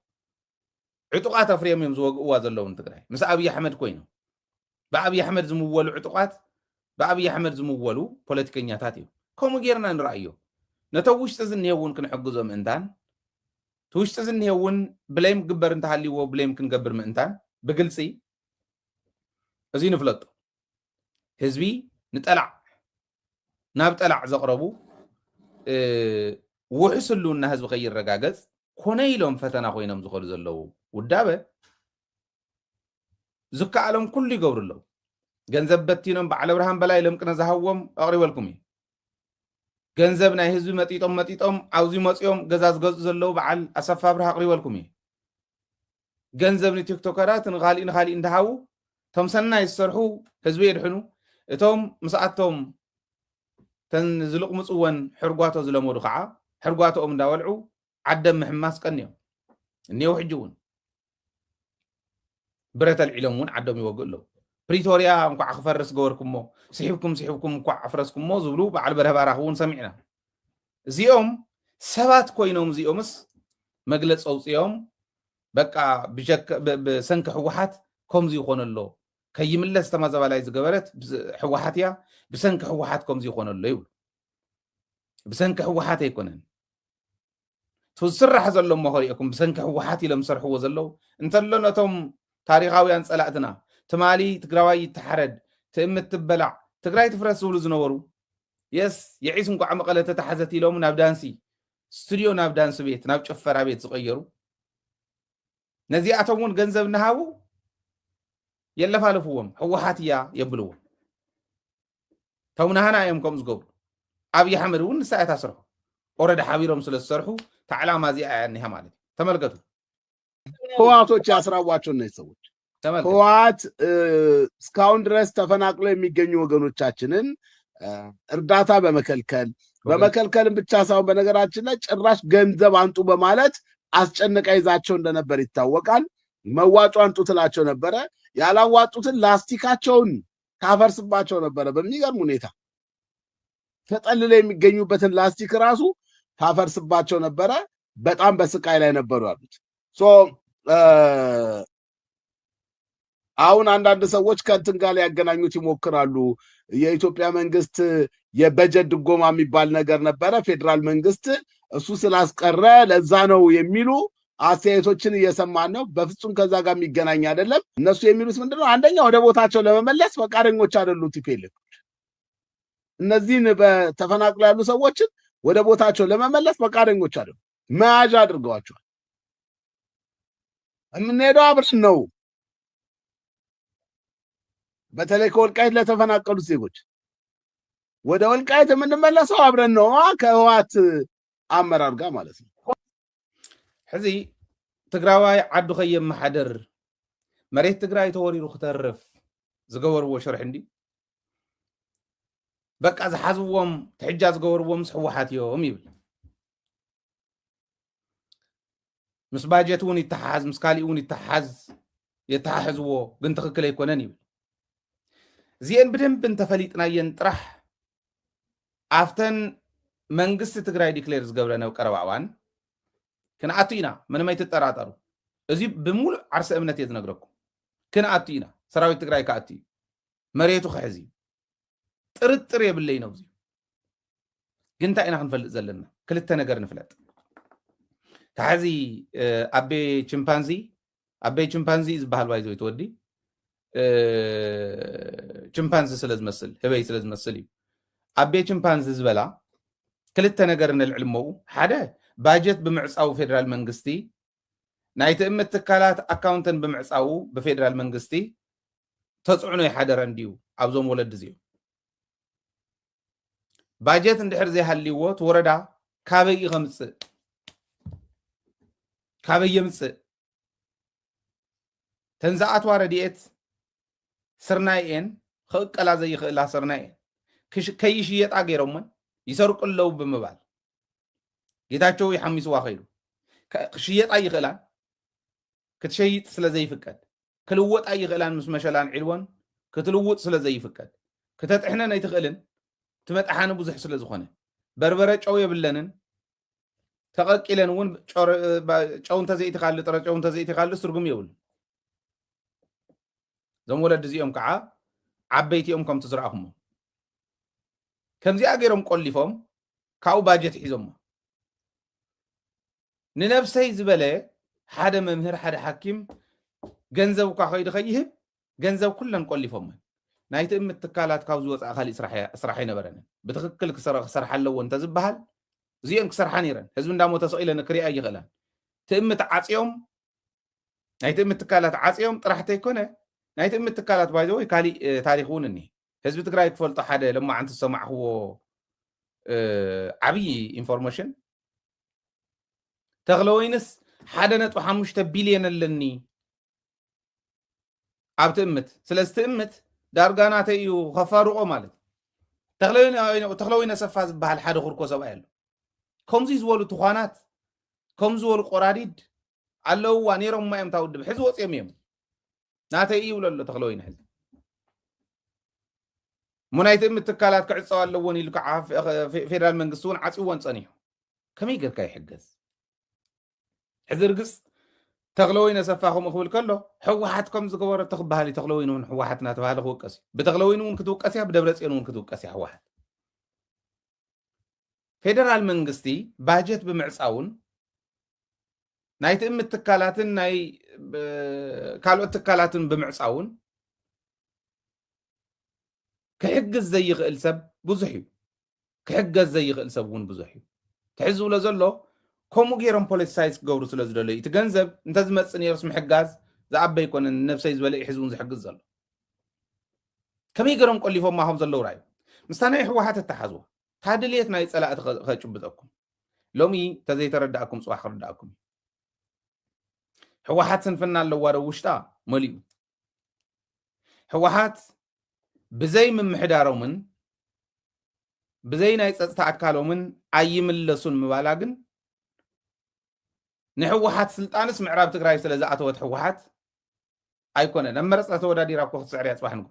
ዕጡቃት ኣፍርዮም እዮም ዝወግእዋ ዘለውን ትግራይ ምስ ኣብይ ኣሕመድ ኮይኖም። ብኣብይ ኣሕመድ ዝምወሉ ዕጡቃት፣ ብኣብይ ኣሕመድ ዝምወሉ ፖለቲከኛታት እዮም። ከምኡ ጌርና ንረኣዮ። ነቶም ውሽጢ ዝኒሄ እውን ክንሕግዞ ምእንታን፣ እቲ ውሽጢ ዝኒሄ እውን ብሌም ክግበር እንተሃልይዎ ብሌም ክንገብር ምእንታን ብግልፂ እዚ ንፍለጦ። ህዝቢ ንጠላዕ ናብ ጠላዕ ዘቕረቡ ውሕስ ህልውና ህዝቢ ከይረጋገፅ ኮነ ኢሎም ፈተና ኮይኖም ዝኸዱ ዘለዉ ውዳበ ዝከኣሎም ኩሉ ይገብሩ ኣለዉ። ገንዘብ በቲኖም በዓለ ብርሃን በላይ ለምቅነ ዝሃብዎም ኣቕሪበልኩም እዩ። ገንዘብ ናይ ህዝቢ መጢጦም መጢጦም ኣብዚ መፂኦም ገዛ ዝገዝኡ ዘለዉ በዓል ኣሰፋ ብርሃ ኣቕሪበልኩም እዩ። ገንዘብ ንቲክቶከራት ንኻሊእ ንኻሊእ እንዳሃቡ እቶም ሰናይ ዝሰርሑ ህዝቢ የድሕኑ። እቶም ምስኣቶም ተን ዝልቕምፅወን ሕርጓቶ ዝለመዱ ከዓ ሕርጓቶኦም እንዳበልዑ ዓደም ምሕማስ ቀንዮም እኒው። ሕጂ እውን ብረት ኣልዒሎም እውን ዓዶም ይወግእ ኣለዉ። ፕሪቶርያ እንኳዕ ክፈርስ ገበርኩሞ፣ ስሒብኩም ስሒብኩም እንኳዕ ኣፍረስኩሞ ዝብሉ በዓል በርሀ ባራኽ እውን ሰሚዕና። እዚኦም ሰባት ኮይኖም እዚኦምስ መግለፂ ኣውፅኦም በቃ ብሰንኪ ህወሓት ከምዚ ይኾነ ኣሎ፣ ከይምለስ ተማዛባላይ ዝገበረት ህወሓት እያ፣ ብሰንኪ ህወሓት ከምዚ ይኾነ ኣሎ ይብሉ። ብሰንኪ ህወሓት ኣይኮነን። እቲ ዝስራሕ ዘሎ እሞ ከሪእኩም ብሰንኪ ህወሓት ኢሎም ዝሰርሕዎ ዘለዉ እንተሎ ነቶም ታሪኻውያን ፀላእትና ትማሊ ትግራዋይ ይተሓረድ ትእምት ትበላዕ ትግራይ ትፍረስ ዝብሉ ዝነበሩ የስ የዒስ እንኳዕ መቐለ ተታሓዘት ኢሎም ናብ ዳንሲ ስቱዲዮ ናብ ዳንሲ ቤት ናብ ጭፈራ ቤት ዝቐየሩ ነዚኣቶም እውን ገንዘብ እናሃቡ የለፋልፍዎም ህወሓት እያ የብልዎም ተውናህና እዮም ከምኡ ዝገብሩ ኣብይ ኣሕመድ እውን ንሳ እያ ታስርሖ ኦረዲ ሓቢሮም ስለ ዝሰርሑ ታዕላማ እዚኣ እያ እኒሃ ማለት እዩ ተመልከቱ ህወሓቶች ያስራቧቸው እነዚህ ሰዎች ህወሓት እስካሁን ድረስ ተፈናቅለው የሚገኙ ወገኖቻችንን እርዳታ በመከልከል በመከልከልም ብቻ ሳይሆን በነገራችን ላይ ጭራሽ ገንዘብ አንጡ በማለት አስጨንቃ ይዛቸው እንደነበር ይታወቃል። መዋጮ አንጡ ትላቸው ነበረ። ያላዋጡትን ላስቲካቸውን ታፈርስባቸው ነበረ። በሚገርም ሁኔታ ተጠልለው የሚገኙበትን ላስቲክ ራሱ ታፈርስባቸው ነበረ። በጣም በስቃይ ላይ ነበሩ ያሉት። አሁን አንዳንድ ሰዎች ከእንትን ጋር ሊያገናኙት ይሞክራሉ። የኢትዮጵያ መንግስት የበጀት ድጎማ የሚባል ነገር ነበረ። ፌዴራል መንግስት እሱ ስላስቀረ ለዛ ነው የሚሉ አስተያየቶችን እየሰማን ነው። በፍጹም ከዛ ጋር የሚገናኝ አይደለም። እነሱ የሚሉት ምንድነው? አንደኛ ወደ ቦታቸው ለመመለስ ፈቃደኞች አይደሉም። ቲፒኤልኤፍ እነዚህን ተፈናቅለው ያሉ ሰዎችን ወደ ቦታቸው ለመመለስ ፈቃደኞች አይደሉም። መያዣ አድርገዋቸዋል። የምንሄደው አብረን ነው። በተለይ ከወልቃይት ለተፈናቀሉት ዜጎች ወደ ወልቃይት የምንመለሰው አብረን ነው ከህወሓት አመራር ጋር ማለት ነው። ሕዚ ትግራዋይ ዓዱ ከየመሓድር መሬት ትግራይ ተወሪሩ ክተርፍ ዝገበርዎ ሽርሒ እንዲ በቃ ዝሓዝዎም ትሕጃ ዝገበርዎም ምስ ህወሓት እዮም ይብል። ምስ ባጀት እውን ይተሓሓዝ ምስ ካሊእ እውን ይተሓሓዝ የተሓሕዝዎ ግን ትኽክል ኣይኮነን ይብል። እዚአን ብደንብ እንተፈሊጥናየን ጥራሕ ኣብተን መንግስቲ ትግራይ ዲክሌር ዝገብረን ኣብ ቀረባ እዋን ክንኣቱ ኢና። ምንም ኣይትጠራጠሩ። እዚ ብምሉእ ዓርሰ እምነት እየ ዝነግረኩም። ክንኣቱ ኢና። ሰራዊት ትግራይ ክኣቱ እዩ። መሬቱ ክሕዝ እዩ። ጥርጥር የብለይን ኣብዚ። ግን እንታይ ኢና ክንፈልጥ ዘለና? ክልተ ነገር ንፍለጥ። ተሓዚ ኣቤ ቺምፓንዚ ኣቤ ቺምፓንዚ ዝበሃል ባይዘ ተወዲ ቺምፓንዚ ስለ ዝመስል ህበይ ስለ ዝመስል እዩ። ኣቤ ቺምፓንዚ ዝበላ ክልተ ነገር ንልዕል እሞኡ ሓደ ባጀት ብምዕፃው ፌደራል መንግስቲ ናይ ትእምት ትካላት ኣካውንተን ብምዕፃው ብፌደራል መንግስቲ ተፅዕኖ ይሓደረ እንድዩ ኣብዞም ወለዲ እዚኦም። ባጀት እንድሕር ዘይሃልይዎ እቲ ወረዳ ካበይ እዩ ከምፅእ ካበይ የምፅእ? ተን ዝኣትዋ ረድኤት ስርናይ እየን፣ ክእቀላ ዘይኽእላ ስርናይ እየን። ክሽ- ከይሽየጣ ገይሮመን ይሰርቁ ኣለዉ ብምባል ጌታቸው ይሓሚስዋ ከይዱ። ከ- ክሽየጣ ይኽእላን ክትሸይጥ ስለ ዘይፍቀድ፣ ክልወጣ ይኽእላን ምስ መሸላን ዒልወን ክትልውጥ ስለ ዘይፍቀድ፣ ክተጥሕነን ኣይትኽእልን። ትመጣሓኒ ብዙሕ ስለ ዝኾነ በርበረ ጨው የብለንን። ተቐቂለን እውን ጨው እንተዘይትካሉ ጥረ ጨው እንተዘይትካሉ ትርጉም የብሉ። እዞም ወለዲ እዚኦም ከዓ ዓበይቲ እዮም ከምቲ ዝረኣኹሞ ከምዚኣ ገይሮም ቆሊፎም ካብኡ ባጀት ሒዞሞ ንነብሰይ ዝበለ ሓደ መምህር ሓደ ሓኪም ገንዘብ እኳ ከይዱ ከይህብ ገንዘብ ኩለን ቆሊፎመን ናይ ትእምት ትካላት ካብ ዝወፅኣ ካሊእ ስራሕ ኣይነበረንን። ብትክክል ክሰርሓ ኣለዎ እንተዝበሃል እዚኦን ክሰርሓ ነይረን። ህዝቢ እንዳሞተ ስቕ ኢለን ክሪኣ ኣይኽእላን። ትእምት ዓፅዮም ናይ ትእምት ትካላት ዓፅዮም ጥራሕ ተይኮነ ናይ ትእምት ትካላት ባይዘወይ ካሊእ ታሪክ እውን እኒህ ህዝቢ ትግራይ ክፈልጦ ሓደ ለማዓንቲ ዝሰማዕክዎ ዓብዪ ኢንፎርሜሽን ተክለወይንስ ሓደ ነጥቢ ሓሙሽተ ቢልዮን ኣለኒ ኣብ ትእምት። ስለዚ ትእምት ዳርጋ ናተይ እዩ ከፋርቆ ማለት። ተክለወይነ ሰፋ ዝበሃል ሓደ ኩርኮ ሰብኣይ ኣሎ። ከምዚ ዝበሉ ትኳናት ከም ዝበሉ ቆራዲድ ኣለውዋ ነይሮም ማ እዮም ታውድብ ሕዚ ወፅኦም እዮም ናተይ ይብሎ ኣሎ ተክለወይነ ሕዚ እሞ ናይ ትእምት ትካላት ክዕፀው ኣለዎን ኢሉ ከዓ ፌደራል መንግስቲ እውን ዓፅዎን ፀኒሑ ከመይ ገርካ ይሕገዝ? ሕዚ ርግፅ ተክለወይነ ሰፋ ከምኡ ክብል ከሎ ህወሓት ከም ዝገበረቶ ክበሃል እዩ። ተክለወይነ እውን ህወሓት እናተባሃለ ክውቀስ እዩ። ብተክለወይነ እውን ክትውቀስ እያ፣ ብደብረፅዮን እውን ክትውቀስ እያ ህወሓት። ፌደራል መንግስቲ ባጀት ብምዕፃውን ናይ ትእምት ትካላትን ናይ ካልኦት ትካላትን ብምዕፃውን ክሕግዝ ዘይኽእል ሰብ ብዙሕ እዩ። ክሕገዝ ዘይኽእል ሰብ እውን ብዙሕ እዩ። ትሕዚ ዝብሎ ዘሎ ከምኡ ገይሮም ፖለቲሳይዝ ክገብሩ ስለ ዝደለዩ እቲ ገንዘብ እንተዝመፅእ ነይሩስ ምሕጋዝ ዝኣበ ኣይኮነን ነብሰይ ዝበለ እዩ ሕዚ እውን ዝሕግዝ ዘሎ። ከመይ ገይሮም ቆሊፎማ ከም ዘለዉ ራዩ ምስታ ናይ ህወሓት እተሓዝዋ እታ ድልየት ናይ ፀላእቲ ከጭብጠኩም ሎሚ ተዘይተረዳእኩም ፅባሕ ክርዳእኩም እዩ። ህወሓት ስንፍና ኣለዋ ዶ ውሽጣ መሊኡ ህወሓት ብዘይ ምምሕዳሮምን ብዘይ ናይ ፀፅታ ኣካሎምን ኣይምለሱን ምባላ ግን ንህወሓት ስልጣንስ ምዕራብ ትግራይ ስለ ዝኣተወት ህወሓት ኣይኮነን ኣብ መረፃ ተወዳዲራ እኮ ክትስዕር እያ ፅባሕ ንግሆ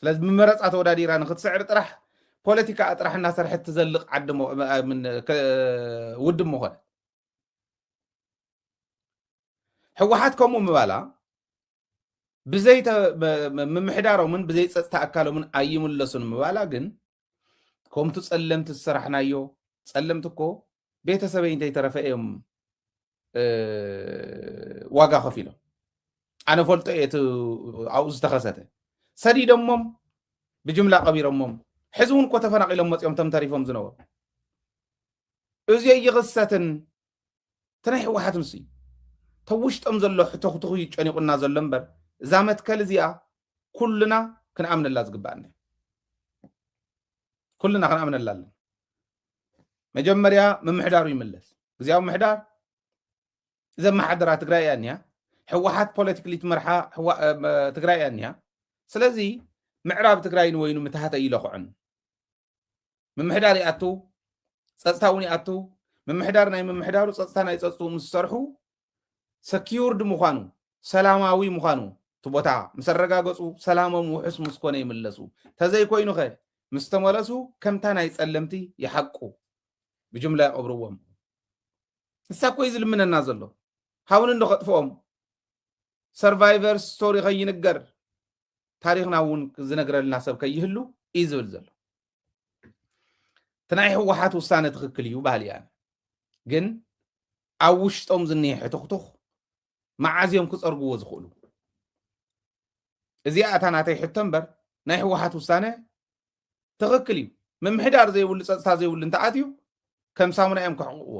ስለዚ ብመረፃ ተወዳዲራ ንክትስዕር ጥራሕ ፖለቲካ ጥራሕ እናሰርሐት ትዘልቕ ዓዲ ውድብ ምኾነት ህወሓት ከምኡ ምባላ ብዘይ ምምሕዳሮምን ብዘይ ፀፅታ ኣካሎምን ኣይምለሱን ምባላ ግን ከምቱ ፀለምቲ ዝሰራሕናዮ ፀለምቲ እኮ ቤተሰበይ እንተይተረፈ እዮም ዋጋ ከፊሎም ኣነ ፈልጦ እየ ኣብኡ ዝተኸሰተ ሰዲዶሞም ብጅምላ ቀቢሮሞም ሕዚ እውን እኮ ተፈናቂሎም መፂኦም ተም ተሪፎም ዝነበሩ እዚ ኣይኽሰትን እቲ ናይ ህወሓት ምስ ተውሽጦም ዘሎ ሕተኽትኹ እዩ ጨኒቑና ዘሎ እምበር እዛ መትከል እዚኣ ኩልና ክንኣምነላ ዝግባኣና ኩልና ክንኣምነላ ኣለና መጀመርያ ምምሕዳሩ ይምለስ ግዜያዊ ምሕዳር ዘመሓደራ ትግራይ እያ እኒያ ህወሓት ፖለቲክሊ ትመርሓ ትግራይ እያ እኒያ ስለዚ ምዕራብ ትግራይ ንወይኑ ምትሃተ ይለኽዖን ምምሕዳር ይኣቱ ፀፅታ እውን ይኣቱ ምምሕዳር ናይ ምምሕዳሩ ፀፅታ ናይ ፀፅትኡ ምስ ዝሰርሑ ሰኪውርድ ምዃኑ ሰላማዊ ምዃኑ እቲ ቦታ ምስ ኣረጋገፁ ሰላሞም ውሑስ ምስ ኮነ ይምለሱ ተዘይኮይኑ ኸ ምስ ተመለሱ ከምታ ናይ ፀለምቲ ይሓቁ ብጅምላ ይቐብርዎም ንሳ እኮ እዩ ዝልምነና ዘሎ ሃውኒ እንዶ ከጥፍኦም survivor story ከይንገር፣ ታሪኽና እውን ዝነግረልና ሰብ ከይህሉ እዩ ዝብል ዘሎ። እቲ ናይ ህወሓት ውሳነ ትኽክል እዩ በሃሊ እየ። ግን ኣብ ውሽጦም ዝኒሀ ሕትኽቱኽ መዓዝ እዮም ክፀርግዎ ዝኽእሉ? እዚኣ እታ ናተይ ሕቶ እምበር፣ ናይ ህወሓት ውሳነ ትኽክል እዩ። ምምሕዳር ዘይብሉ፣ ፀፅታ ዘይብሉ እንተኣትዩ ከም ሳሙና እዮም ክሕቕቕዎ።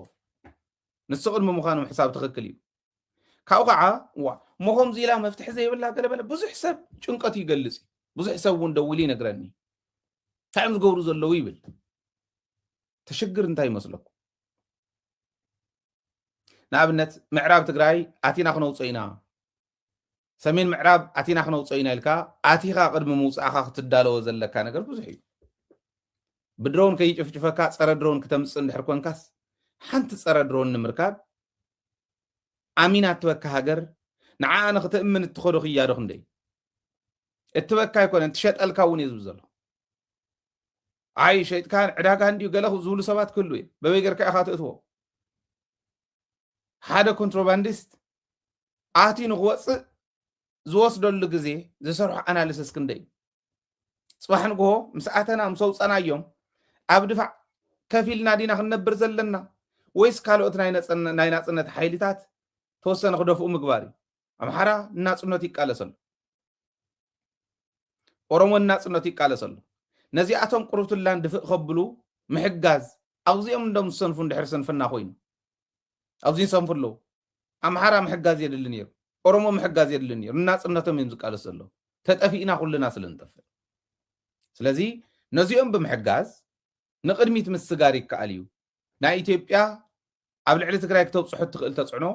ንሱ ቅድሚ ምዃኑ ምሕሳብ ትኽክል እዩ። ካብኡ ከዓ፣ ዋ፣ እሞ ከምዚ ኢላ መፍትሒ ዘይብላ ገለበለ፣ ብዙሕ ሰብ ጭንቀቱ ይገልፅ እዩ። ብዙሕ ሰብ እውን ደዊሉ ይነግረኒ፣ እንታይ እዮም ዝገብሩ ዘለዉ ይብል። እቲ ሽግር እንታይ ይመስለኩም? ንኣብነት ምዕራብ ትግራይ ኣቲና ክነውፅኦ ኢና፣ ሰሜን ምዕራብ ኣቲና ክነውፅኦ ኢና ኢልካ ኣቲኻ ቅድሚ ምውፃእኻ ክትዳለዎ ዘለካ ነገር ብዙሕ እዩ። ብድሮን ከይጭፍጭፈካ ፀረ ድሮን ክተምፅእ እንድሕር ኮንካስ፣ ሓንቲ ፀረ ድሮን ንምርካብ ኣሚና እትበካ ሃገር፣ ንዓኣ ንክትእምን እትኸዶ ክያዶ ክንደይ እዩ? እትበካ ኣይኮነን፣ ትሸጠልካ እውን እዩ ዝብል ዘሎ። ኣይ ሸይጥካ ዕዳጋ እንድዩ ገለ ዝብሉ ሰባት ክህሉ እዩ። በበይ ገርካ ኢኻ ትእትዎ? ሓደ ኮንትሮባንዲስት ኣትዩ ንክወፅእ ዝወስደሉ ግዜ ዝሰርሖ ኣናሊሲስ ክንደይ እዩ? ፅባሕ ንግሆ ምስ ኣተና ምስ ኣውፀናዮም ኣብ ድፋዕ ከፊልና ዲና ክንነብር ዘለና፣ ወይስ ካልኦት ናይ ነፅነ-፣ ናይ ናፅነት ሓይልታት ተወሰነ ክደፍኡ ምግባር እዩ? ኣምሓራ ንናፅነቱ ይቃለስ ኣሎ። ኦሮሞ ንናፅነቱ ይቃለስ ኣሎ። ነዚኣቶም ቁሩብትላን ድፍእ ከብሉ ምሕጋዝ፣ ኣብዚኦም እንዶም ዝሰንፉ እንድሕር ስንፍና ኮይኑ፣ ኣብዚ ይሰንፉ ኣለዉ። ኣምሓራ ምሕጋዝ የድሊ ነይሩ፣ ኦሮሞ ምሕጋዝ የድሊ ነይሩ። ንናፅነቶም እዮም ዝቃለሱ ዘለዉ። ተጠፊእና ኩልና ስለ ንጠፍእ። ስለዚ ነዚኦም ብምሕጋዝ ንቕድሚት ምስጋር ይከኣል እዩ። ናይ ኢትዮጵያ ኣብ ልዕሊ ትግራይ ክተብፅሖ እትኽእል ተፅዕኖ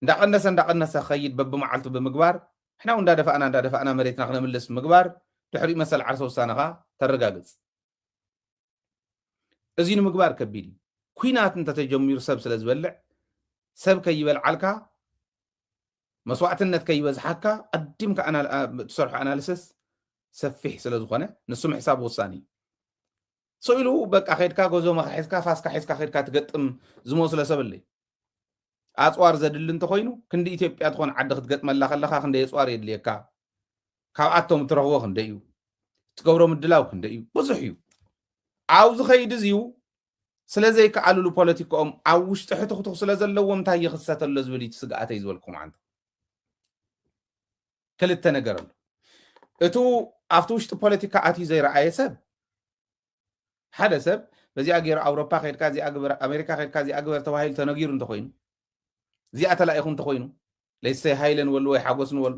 እንዳቐነሰ እንዳቐነሰ ክኸይድ በብመዓልቱ ብምግባር፣ ንሕና እውን እንዳደፋእና እንዳደፋእና መሬትና ክነምልስ ምግባር፣ ድሕሪኡ መሰል ዓርሰ ውሳነኻ ተረጋግፅ። እዚ ንምግባር ከቢድ እዩ። ኩናት እንተተጀሚሩ ሰብ ስለ ዝበልዕ፣ ሰብ ከይበልዓልካ፣ መስዋዕትነት ከይበዝሓካ፣ ቀዲምካ ኣናል-፣ ኣ-፣ እትሰርሖ ኣናሊሲስ ሰፊሕ ስለ ዝኾነ፣ ንሱ ምሕሳብ ወሳኒ እዩ። ስኢሉ በቃ ከይድካ ጎዞ መኻ ሒዝካ፣ ፋስካ ሒዝካ ከይድካ ትገጥም ዝመስሎ ሰብ ኣለይ። ኣፅዋር ዘድሊ እንተኾይኑ፣ ክንዲ ኢትዮጵያ ትኾን ዓዲ ክትገጥመላ ከለኻ ክንደይ ኣፅዋር የድልየካ? ካብኣቶም እትረኽቦ ክንደይ እዩ? እትገብሮ ምድላው ክንደይ እዩ? ብዙሕ እዩ። ኣብዚ ኸይዲ እዚዩ ስለ ዘይከኣልሉ ፖለቲካኦም ኣብ ውሽጢ ሕትኽቱኽ ስለ ዘለዎም እንታይ ይኽሰት ኣሎ ዝብል እዩ እቲ ስግኣተይ ዝበልኩም ኣንተ። ክልተ ነገር ኣሎ። እቱ ኣብቲ ውሽጢ ፖለቲካ ኣትዩ ዘይረኣየ ሰብ፣ ሓደ ሰብ በዚኣ ገይሩ ኣውሮፓ ከይድካ፣ እዚኣ ግበር፣ ኣሜሪካ ከይድካ፣ እዚኣ ግበር ተባሂሉ ተነጊሩ እንተኾይኑ፣ እዚኣ ተላኢኹ እንተኾይኑ፣ ለይሰይ ሃይለ ንበሉ ወይ ሓጎስ ንበሉ፣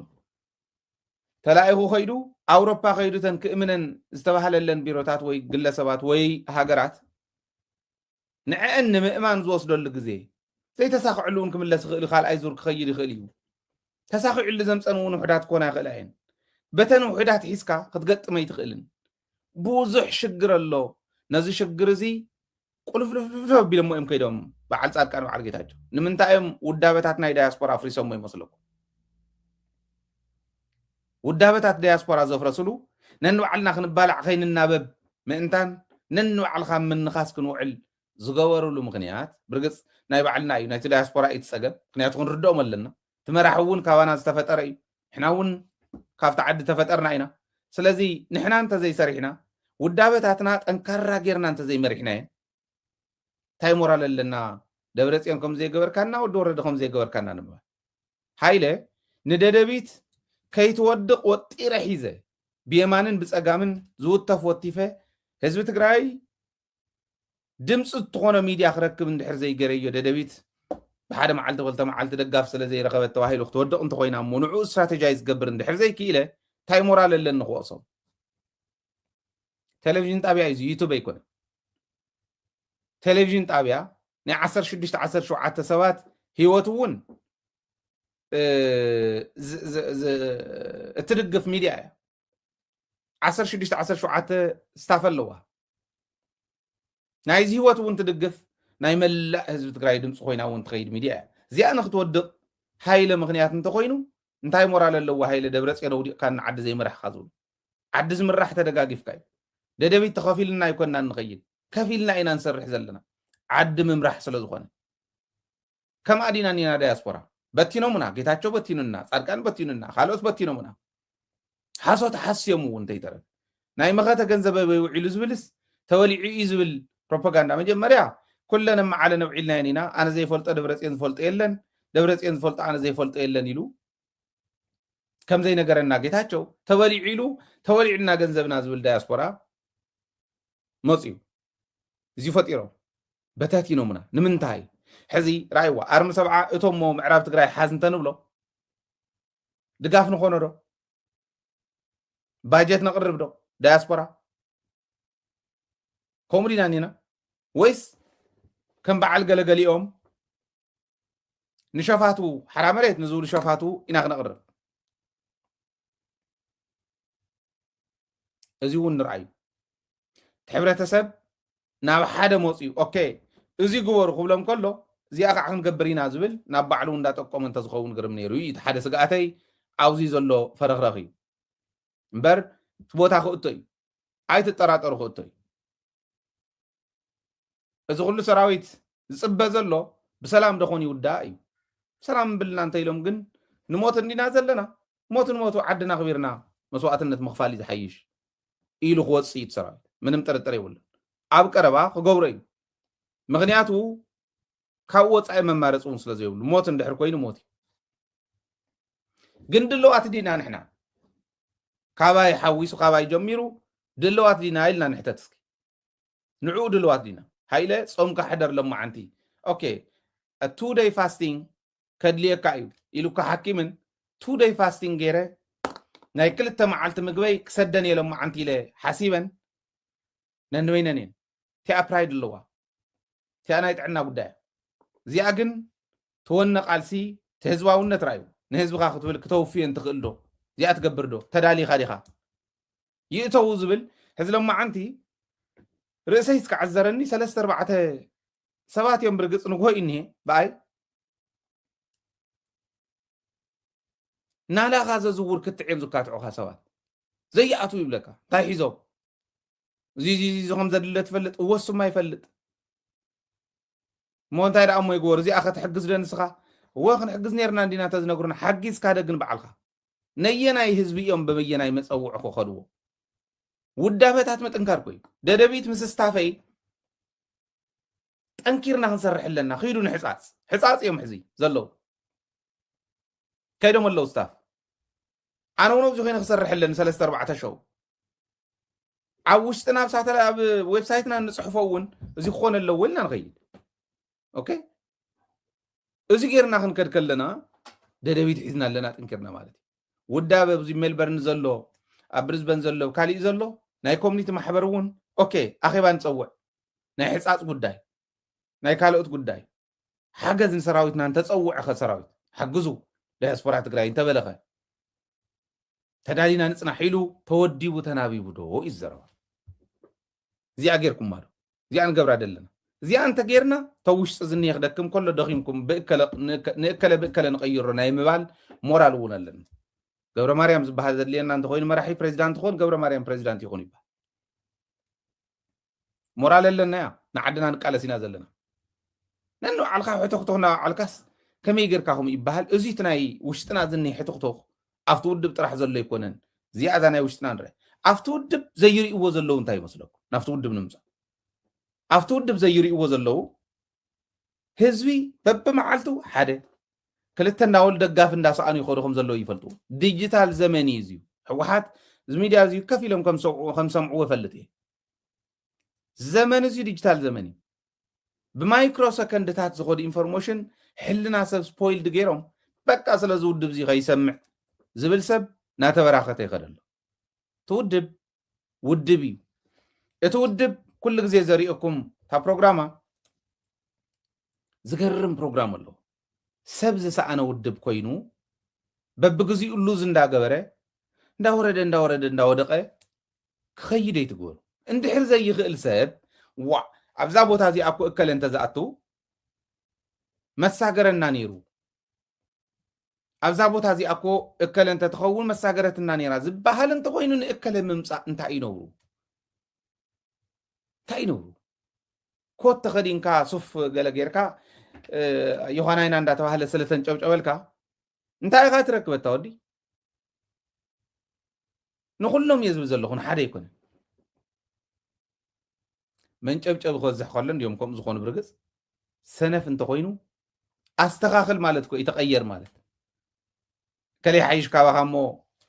ተላኢኹ ከይዱ፣ ኣውሮፓ ከይዱ፣ እተን ክእምነን ዝተባህለለን ቢሮታት ወይ ግለሰባት ወይ ሃገራት ንዐአን ንምእማን ዝወስደሉ ግዜ፣ ዘይተሳኽዕሉ እውን ክምለስ ይኽእል እዩ፣ ካልኣይ ዙር ክኸይድ ይኽእል እዩ። ተሳኺዕሉ ዘምፀን እውን ውሑዳት ክኾና ይኽእላ እየን። በተን ውሑዳት ሒዝካ ክትገጥም ኣይትኽእልን። ብዙሕ ሽግር ኣሎ። ነዚ ሽግር እዚ ቁልፍልፍልፍ ኣቢሎሞ እዮም ከይዶም በዓል ፃድቃን በዓል ጌታቸው። ንምንታይ እዮም ውዳበታት ናይ ዳያስፖራ ኣፍሪሶሞ ይመስለኩም? ውዳበታት ዳያስፖራ ዘፍረስሉ ነንባዕልና ክንባላዕ ከይንናበብ ምእንታን ነንባዕልኻ ምንኻስ ክንውዕል ዝገበሩሉ ምኽንያት፣ ብርግፅ ናይ ባዕልና እዩ፣ ናይቲ ዳያስፖራ እዩ እቲ ፀገም። ምኽንያቱ ክንርድኦም ኣለና። እቲ መራሒ እውን ካባና ዝተፈጠረ እዩ። ንሕና እውን ካብቲ ዓዲ ተፈጠርና ኢና። ስለዚ ንሕና እንተዘይሰሪሕና፣ ውዳበታትና ጠንካራ ጌርና እንተዘይመሪሕናየን፣ እንታይ ሞራል ኣለና? ደብረፅዮን ከም ዘይገበርካና፣ ወዲ ወረደ ከም ዘይገበርካና ንምባል። ሃይለ፣ ንደደቢት ከይትወድቕ ወጢረ ሒዘ፣ ብየማንን ብፀጋምን ዝውተፍ ወቲፈ፣ ህዝቢ ትግራይ ድምፂ እትኾኖ ሚድያ ክረክብ እንድሕር ዘይገረዮ፣ ደደቢት ብሓደ መዓልቲ ክልተ መዓልቲ ደጋፍ ስለ ዘይረኸበት ተባሂሉ ክትወድቕ እንተኾይና እሞ፣ ንዕኡ ስትራቴጃይዝ ዝገብር እንድሕር ዘይክኢለ፣ እንታይ ሞራል ኣለኒ ክወቕሶም? ቴሌቪዥን ጣብያ እዩ፣ ዩቱብ ኣይኮነ። ቴሌቪዥን ጣብያ ናይ ዓሰርተ ሽዱሽተ ዓሰርተ ሸውዓተ ሰባት ህይወት እውን፣ እ፣ ዝ-፣ ዝ-፣ ዝ-፣ እትድግፍ ሚድያ እያ። ዓሰርተ ሽዱሽተ ዓሰርተ ሸውዓተ ስታፍ ኣለዋ። ናይዚ ህይወት እውን ትድግፍ፣ ናይ መላእ ህዝቢ ትግራይ ድምፂ ኮይና እውን ትኸይድ ሚድያ እያ። እዚኣ ንክትወድቕ ሃይለ ምኽንያት እንተኾይኑ፣ እንታይ ሞራል ኣለዎ ሃይለ ደብረፅዮን ኣውዲቕካና ዓዲ ዘይመራሕካ ዝብሉ? ዓዲ ዝምራሕ ተደጋጊፍካ እዩ። ደደቢት ተኸፊልና ኣይኮንና ንኸይድ፣ ከፊልና ኢና ንሰርሕ ዘለና፣ ዓዲ ምምራሕ ስለ ዝኾነ። ከምኣ ዲና ኒና ዳያስፖራ? በቲኖምና፣ ጌታቸው በቲኑና፣ ጻድቃን በቲኑና፣ ካልኦት በቲኖምና። ሓሶት ሓስዮም እውን እንተይተረፈ ናይ መኸተ ገንዘብ ኣበይ ውዒሉ ዝብልስ ተበሊዑ እዩ ዝብል ፕሮፓጋንዳ። መጀመርያ ኩለን መዓለ ነብዒልናየን ኢና። ኣነ ዘይፈልጦ ደብረጽዮን ዝፈልጦ የለን፣ ደብረጽዮን ዝፈልጦ ኣነ ዘይፈልጦ የለን ኢሉ ከም ዘይነገረና ጌታቸው ተበሊዑ ኢሉ ተበሊዑና ገንዘብና ዝብል ዳያስፖራ መፅዩ እዚ ፈጢሮም በታቲኖምና። ንምንታይ ሕዚ ራይዋ ኣርሚ ሰብዓ እቶሞ ምዕራብ ትግራይ ሓዝ እንተንብሎ ድጋፍ ንኾኖ ዶ? ባጀት ነቕርብ ዶ? ዳያስፖራ ከምኡ ዲና ኒና ወይስ ከም በዓል ገለገሊኦም ንሸፋቱ ሓራ መሬት ንዝብሉ ሸፋቱ ኢና ክነቕርብ? እዚ እውን ንርኣዩ። እቲ ሕብረተሰብ ናብ ሓደ መፅዩ ኦኬ እዚ ግበሩ ክብሎም ከሎ እዚኣ ከዓ ክንገብር ኢና ዝብል ናብ ባዕሉ እንዳጠቆመ እንተዝኸውን ግርም ነይሩ እዩ። እቲ ሓደ ስግኣተይ ኣብዚ ዘሎ ፈረኽረኽ እዩ እምበር እቲ ቦታ ክእቶ እዩ። ኣይትጠራጠሩ ክእቶ እዩ። እዚ ኩሉ ሰራዊት ዝፅበ ዘሎ ብሰላም ደኾን ይውዳእ እዩ። ሰላም ብልና እንተ ኢሎም ግን ንሞት እንዲና ዘለና ሞት ንሞቱ ዓድና ክቢርና መስዋዕትነት ምኽፋል እዩ ዝሓይሽ ኢሉ ክወፅእ እዩ ሰራዊት። ምንም ጥርጥር የብሉን። ኣብ ቀረባ ክገብሮ እዩ። ምክንያቱ ካብ ወፃኢ መማረፂ እውን ስለ ዘይብሉ ሞት እንድሕር ኮይኑ ሞት እዩ። ግን ድለዋት ዲና ንሕና ካባይ ሓዊሱ ካባይ ጀሚሩ ድለዋት ዲና ኢልና ንሕተት እስኪ። ንዕኡ ድልዋት ዲና? ሃይለ ጾምካ ሕደር ለማዓንቲ። ኦኬ፣ ቱ ደይ ፋስቲንግ ከድልየካ እዩ ኢሉካ ሓኪምን ቱ ደይ ፋስቲንግ ገይረ ናይ ክልተ መዓልቲ ምግበይ ክሰደን እየ ለማዓንቲ ኢለ ሓሲበን ነንበይነን እየን። እቲኣ ፕራይድ ኣለዋ። እቲኣ ናይ ጥዕና ጉዳይ እያ። እዚኣ ግን ትወነ ቃልሲ እቲ ህዝባውነት ራእዩ ንህዝብኻ ክትብል ክተውፍዮ እንትኽእል ዶ እዚኣ ትገብር ዶ ተዳሊኻ ዲኻ ይእተዉ ዝብል ሕዚ ለማዓንቲ ርእሰይ እስከ ዓዘረኒ ሰለስተ ኣርባዕተ ሰባት እዮም ብርግፅ ንግሆ እዩ እኒሄ ብኣይ ናላኻ ዘዝውር ክትዕ እዮም ዝካትዑኻ ሰባት ዘይኣትዉ ይብለካ እንታይ ሒዞም እዚ እዚ እዚ ከም ዘድለ ትፈልጥ እወ እሱማ ይፈልጥ እሞ እንታይ ደኣ እሞ ይግበሩ እዚኣ ከትሕግዝ ዶ ንስኻ እወ ክንሕግዝ ነርና እንዲና እንተዝነግሩና ሓጊዝካ ደ ግን በዓልካ ነየናይ ህዝቢ እዮም በመየናይ መፀውዒ ክኸድዎ ውዳበታት ምጥንካር ኮይ ደደቢት ምስ ስታፈይ ጠንኪርና ክንሰርሕ ኣለና ክይዱ ንሕፃፅ ሕፃፅ እዮም ሕዚ ዘለዉ ከይዶም ኣለዉ ስታፍ ኣነ እውን ኣብዚ ኮይነ ክሰርሕ ኣለኒ ሰለስተ ኣርባዕተ ሸው ኣብ ውሽጥና ኣብ ሳተላ ኣብ ዌብሳይትና እንፅሕፎ እውን እዚ ክኾነ ኣለዎ ኢልና ንኸይድ ኦኬ እዚ ጌርና ክንከድ ከለና ደደቢት ሒዝና ኣለና ጥንኪርና ማለት እዩ ውዳበ ኣብዚ ሜልበርን ዘሎ ኣብ ብሪዝበን ዘሎ ካሊእ ዘሎ ናይ ኮሚኒቲ ማሕበር እውን ኦኬ ኣኼባ ንፀውዕ ናይ ሕፃፅ ጉዳይ ናይ ካልኦት ጉዳይ ሓገዝ ንሰራዊትና እንተፀውዐ ከ ሰራዊት ሓግዙ ዳያስፖራ ትግራይ እንተበለኸ ተዳሊና ንፅናሕ ኢሉ ተወዲቡ ተናቢቡ ዶ እዩ ዘረባ እዚኣ ጌርኩማ ዶ እዚኣ ንገብራ ደለና እዚኣ እንተ ጌርና ተውሽጢ ዝኒየ ክደክም ከሎ ደኺምኩም ንእከለ ብእከለ ንቀይሮ ናይ ምባል ሞራል እውን ኣለና ገብረ ማርያም ዝበሃል ዘድልየና እንተኮይኑ መራሒ ፕሬዚዳንት ክኾን ገብረ ማርያም ፕሬዚዳንት ይኹን ይበሃል ሞራል ኣለና ያ ንዓድና ንቃለስ ኢና ዘለና ነንባዕልካ ሕተኽቶኽ እናባዕልካስ ከመይ ጌርካ ከምኡ ይበሃል እዚ እቲ ናይ ውሽጥና ዝኒ ሕተኽቶኽ ኣብቲ ውድብ ጥራሕ ዘሎ ኣይኮነን እዚኣ እዛ ናይ ውሽጥና ንረ ኣብቲ ውድብ ዘይርእይዎ ዘለዉ እንታይ ይመስለኩም ናብቲ ውድብ ንምፃእ ኣብቲ ውድብ ዘይርእይዎ ዘለዉ ህዝቢ በብመዓልቱ ሓደ ክልተ እንዳበሉ ደጋፊ እንዳሰኣኑ ይኸዱ ከም ዘለዉ ይፈልጡ ዲጂታል ዘመን እዩ እዚ ህወሓት እዚ ሚድያ እዚ ከፍ ኢሎም ከም ሰምዕዎ ይፈልጥ እየ ዘመን እዚ ዲጂታል ዘመን እዩ ብማይክሮ ሰከንድታት ዝኸዱ ኢንፎርሞሽን ሕልና ሰብ ስፖይልድ ገይሮም በቃ ስለዚ ውድብ እዚ ከይሰምዕ ዝብል ሰብ ናተበራኸተ ይኸደሎ እቲ ውድብ ውድብ እዩ እቲ ውድብ ኩሉ ግዜ ዘሪእኩም እታ ፕሮግራማ ዝገርም ፕሮግራም ኣሎ ሰብ ዝሰኣነ ውድብ ኮይኑ በብግዚኡ ሉዝ እንዳገበረ እንዳወረደ እንዳወረደ እንዳወደቀ ክኸይድ ኣይትግበሩ እንድሕር ዘይኽእል ሰብ ዋዕ ኣብዛ ቦታ እዚኣ እኮ እከለ እንተዝኣቱ መሳገረና ነይሩ ኣብዛ ቦታ እዚኣ እኮ እከለ እንተትኸውን መሳገረትና ነይራ ዝበሃል እንተኾይኑ ንእከለ ምምፃእ እንታይ ይነብሩ እንታይ ይነብሩ ኮት ተኸዲንካ ሱፍ ገለ ጌርካ ዮሃናይና እንዳተባህለ ስለተንጨብጨበልካ እንታይ ኢኻ ትረክበታ ወዲ? ንኹሎም እየ ዝብል ዘለኹ፣ ንሓደ ኣይኮነን። መንጨብጨቢ ክበዝሕ ከሎ እንዲዮም ከምኡ ዝኾኑ። ብርግፅ ሰነፍ እንተኾይኑ ኣስተኻኽል ማለት እኮ ይተቐየር ማለት። ከለይ ሓይሽ ካባኻ እሞ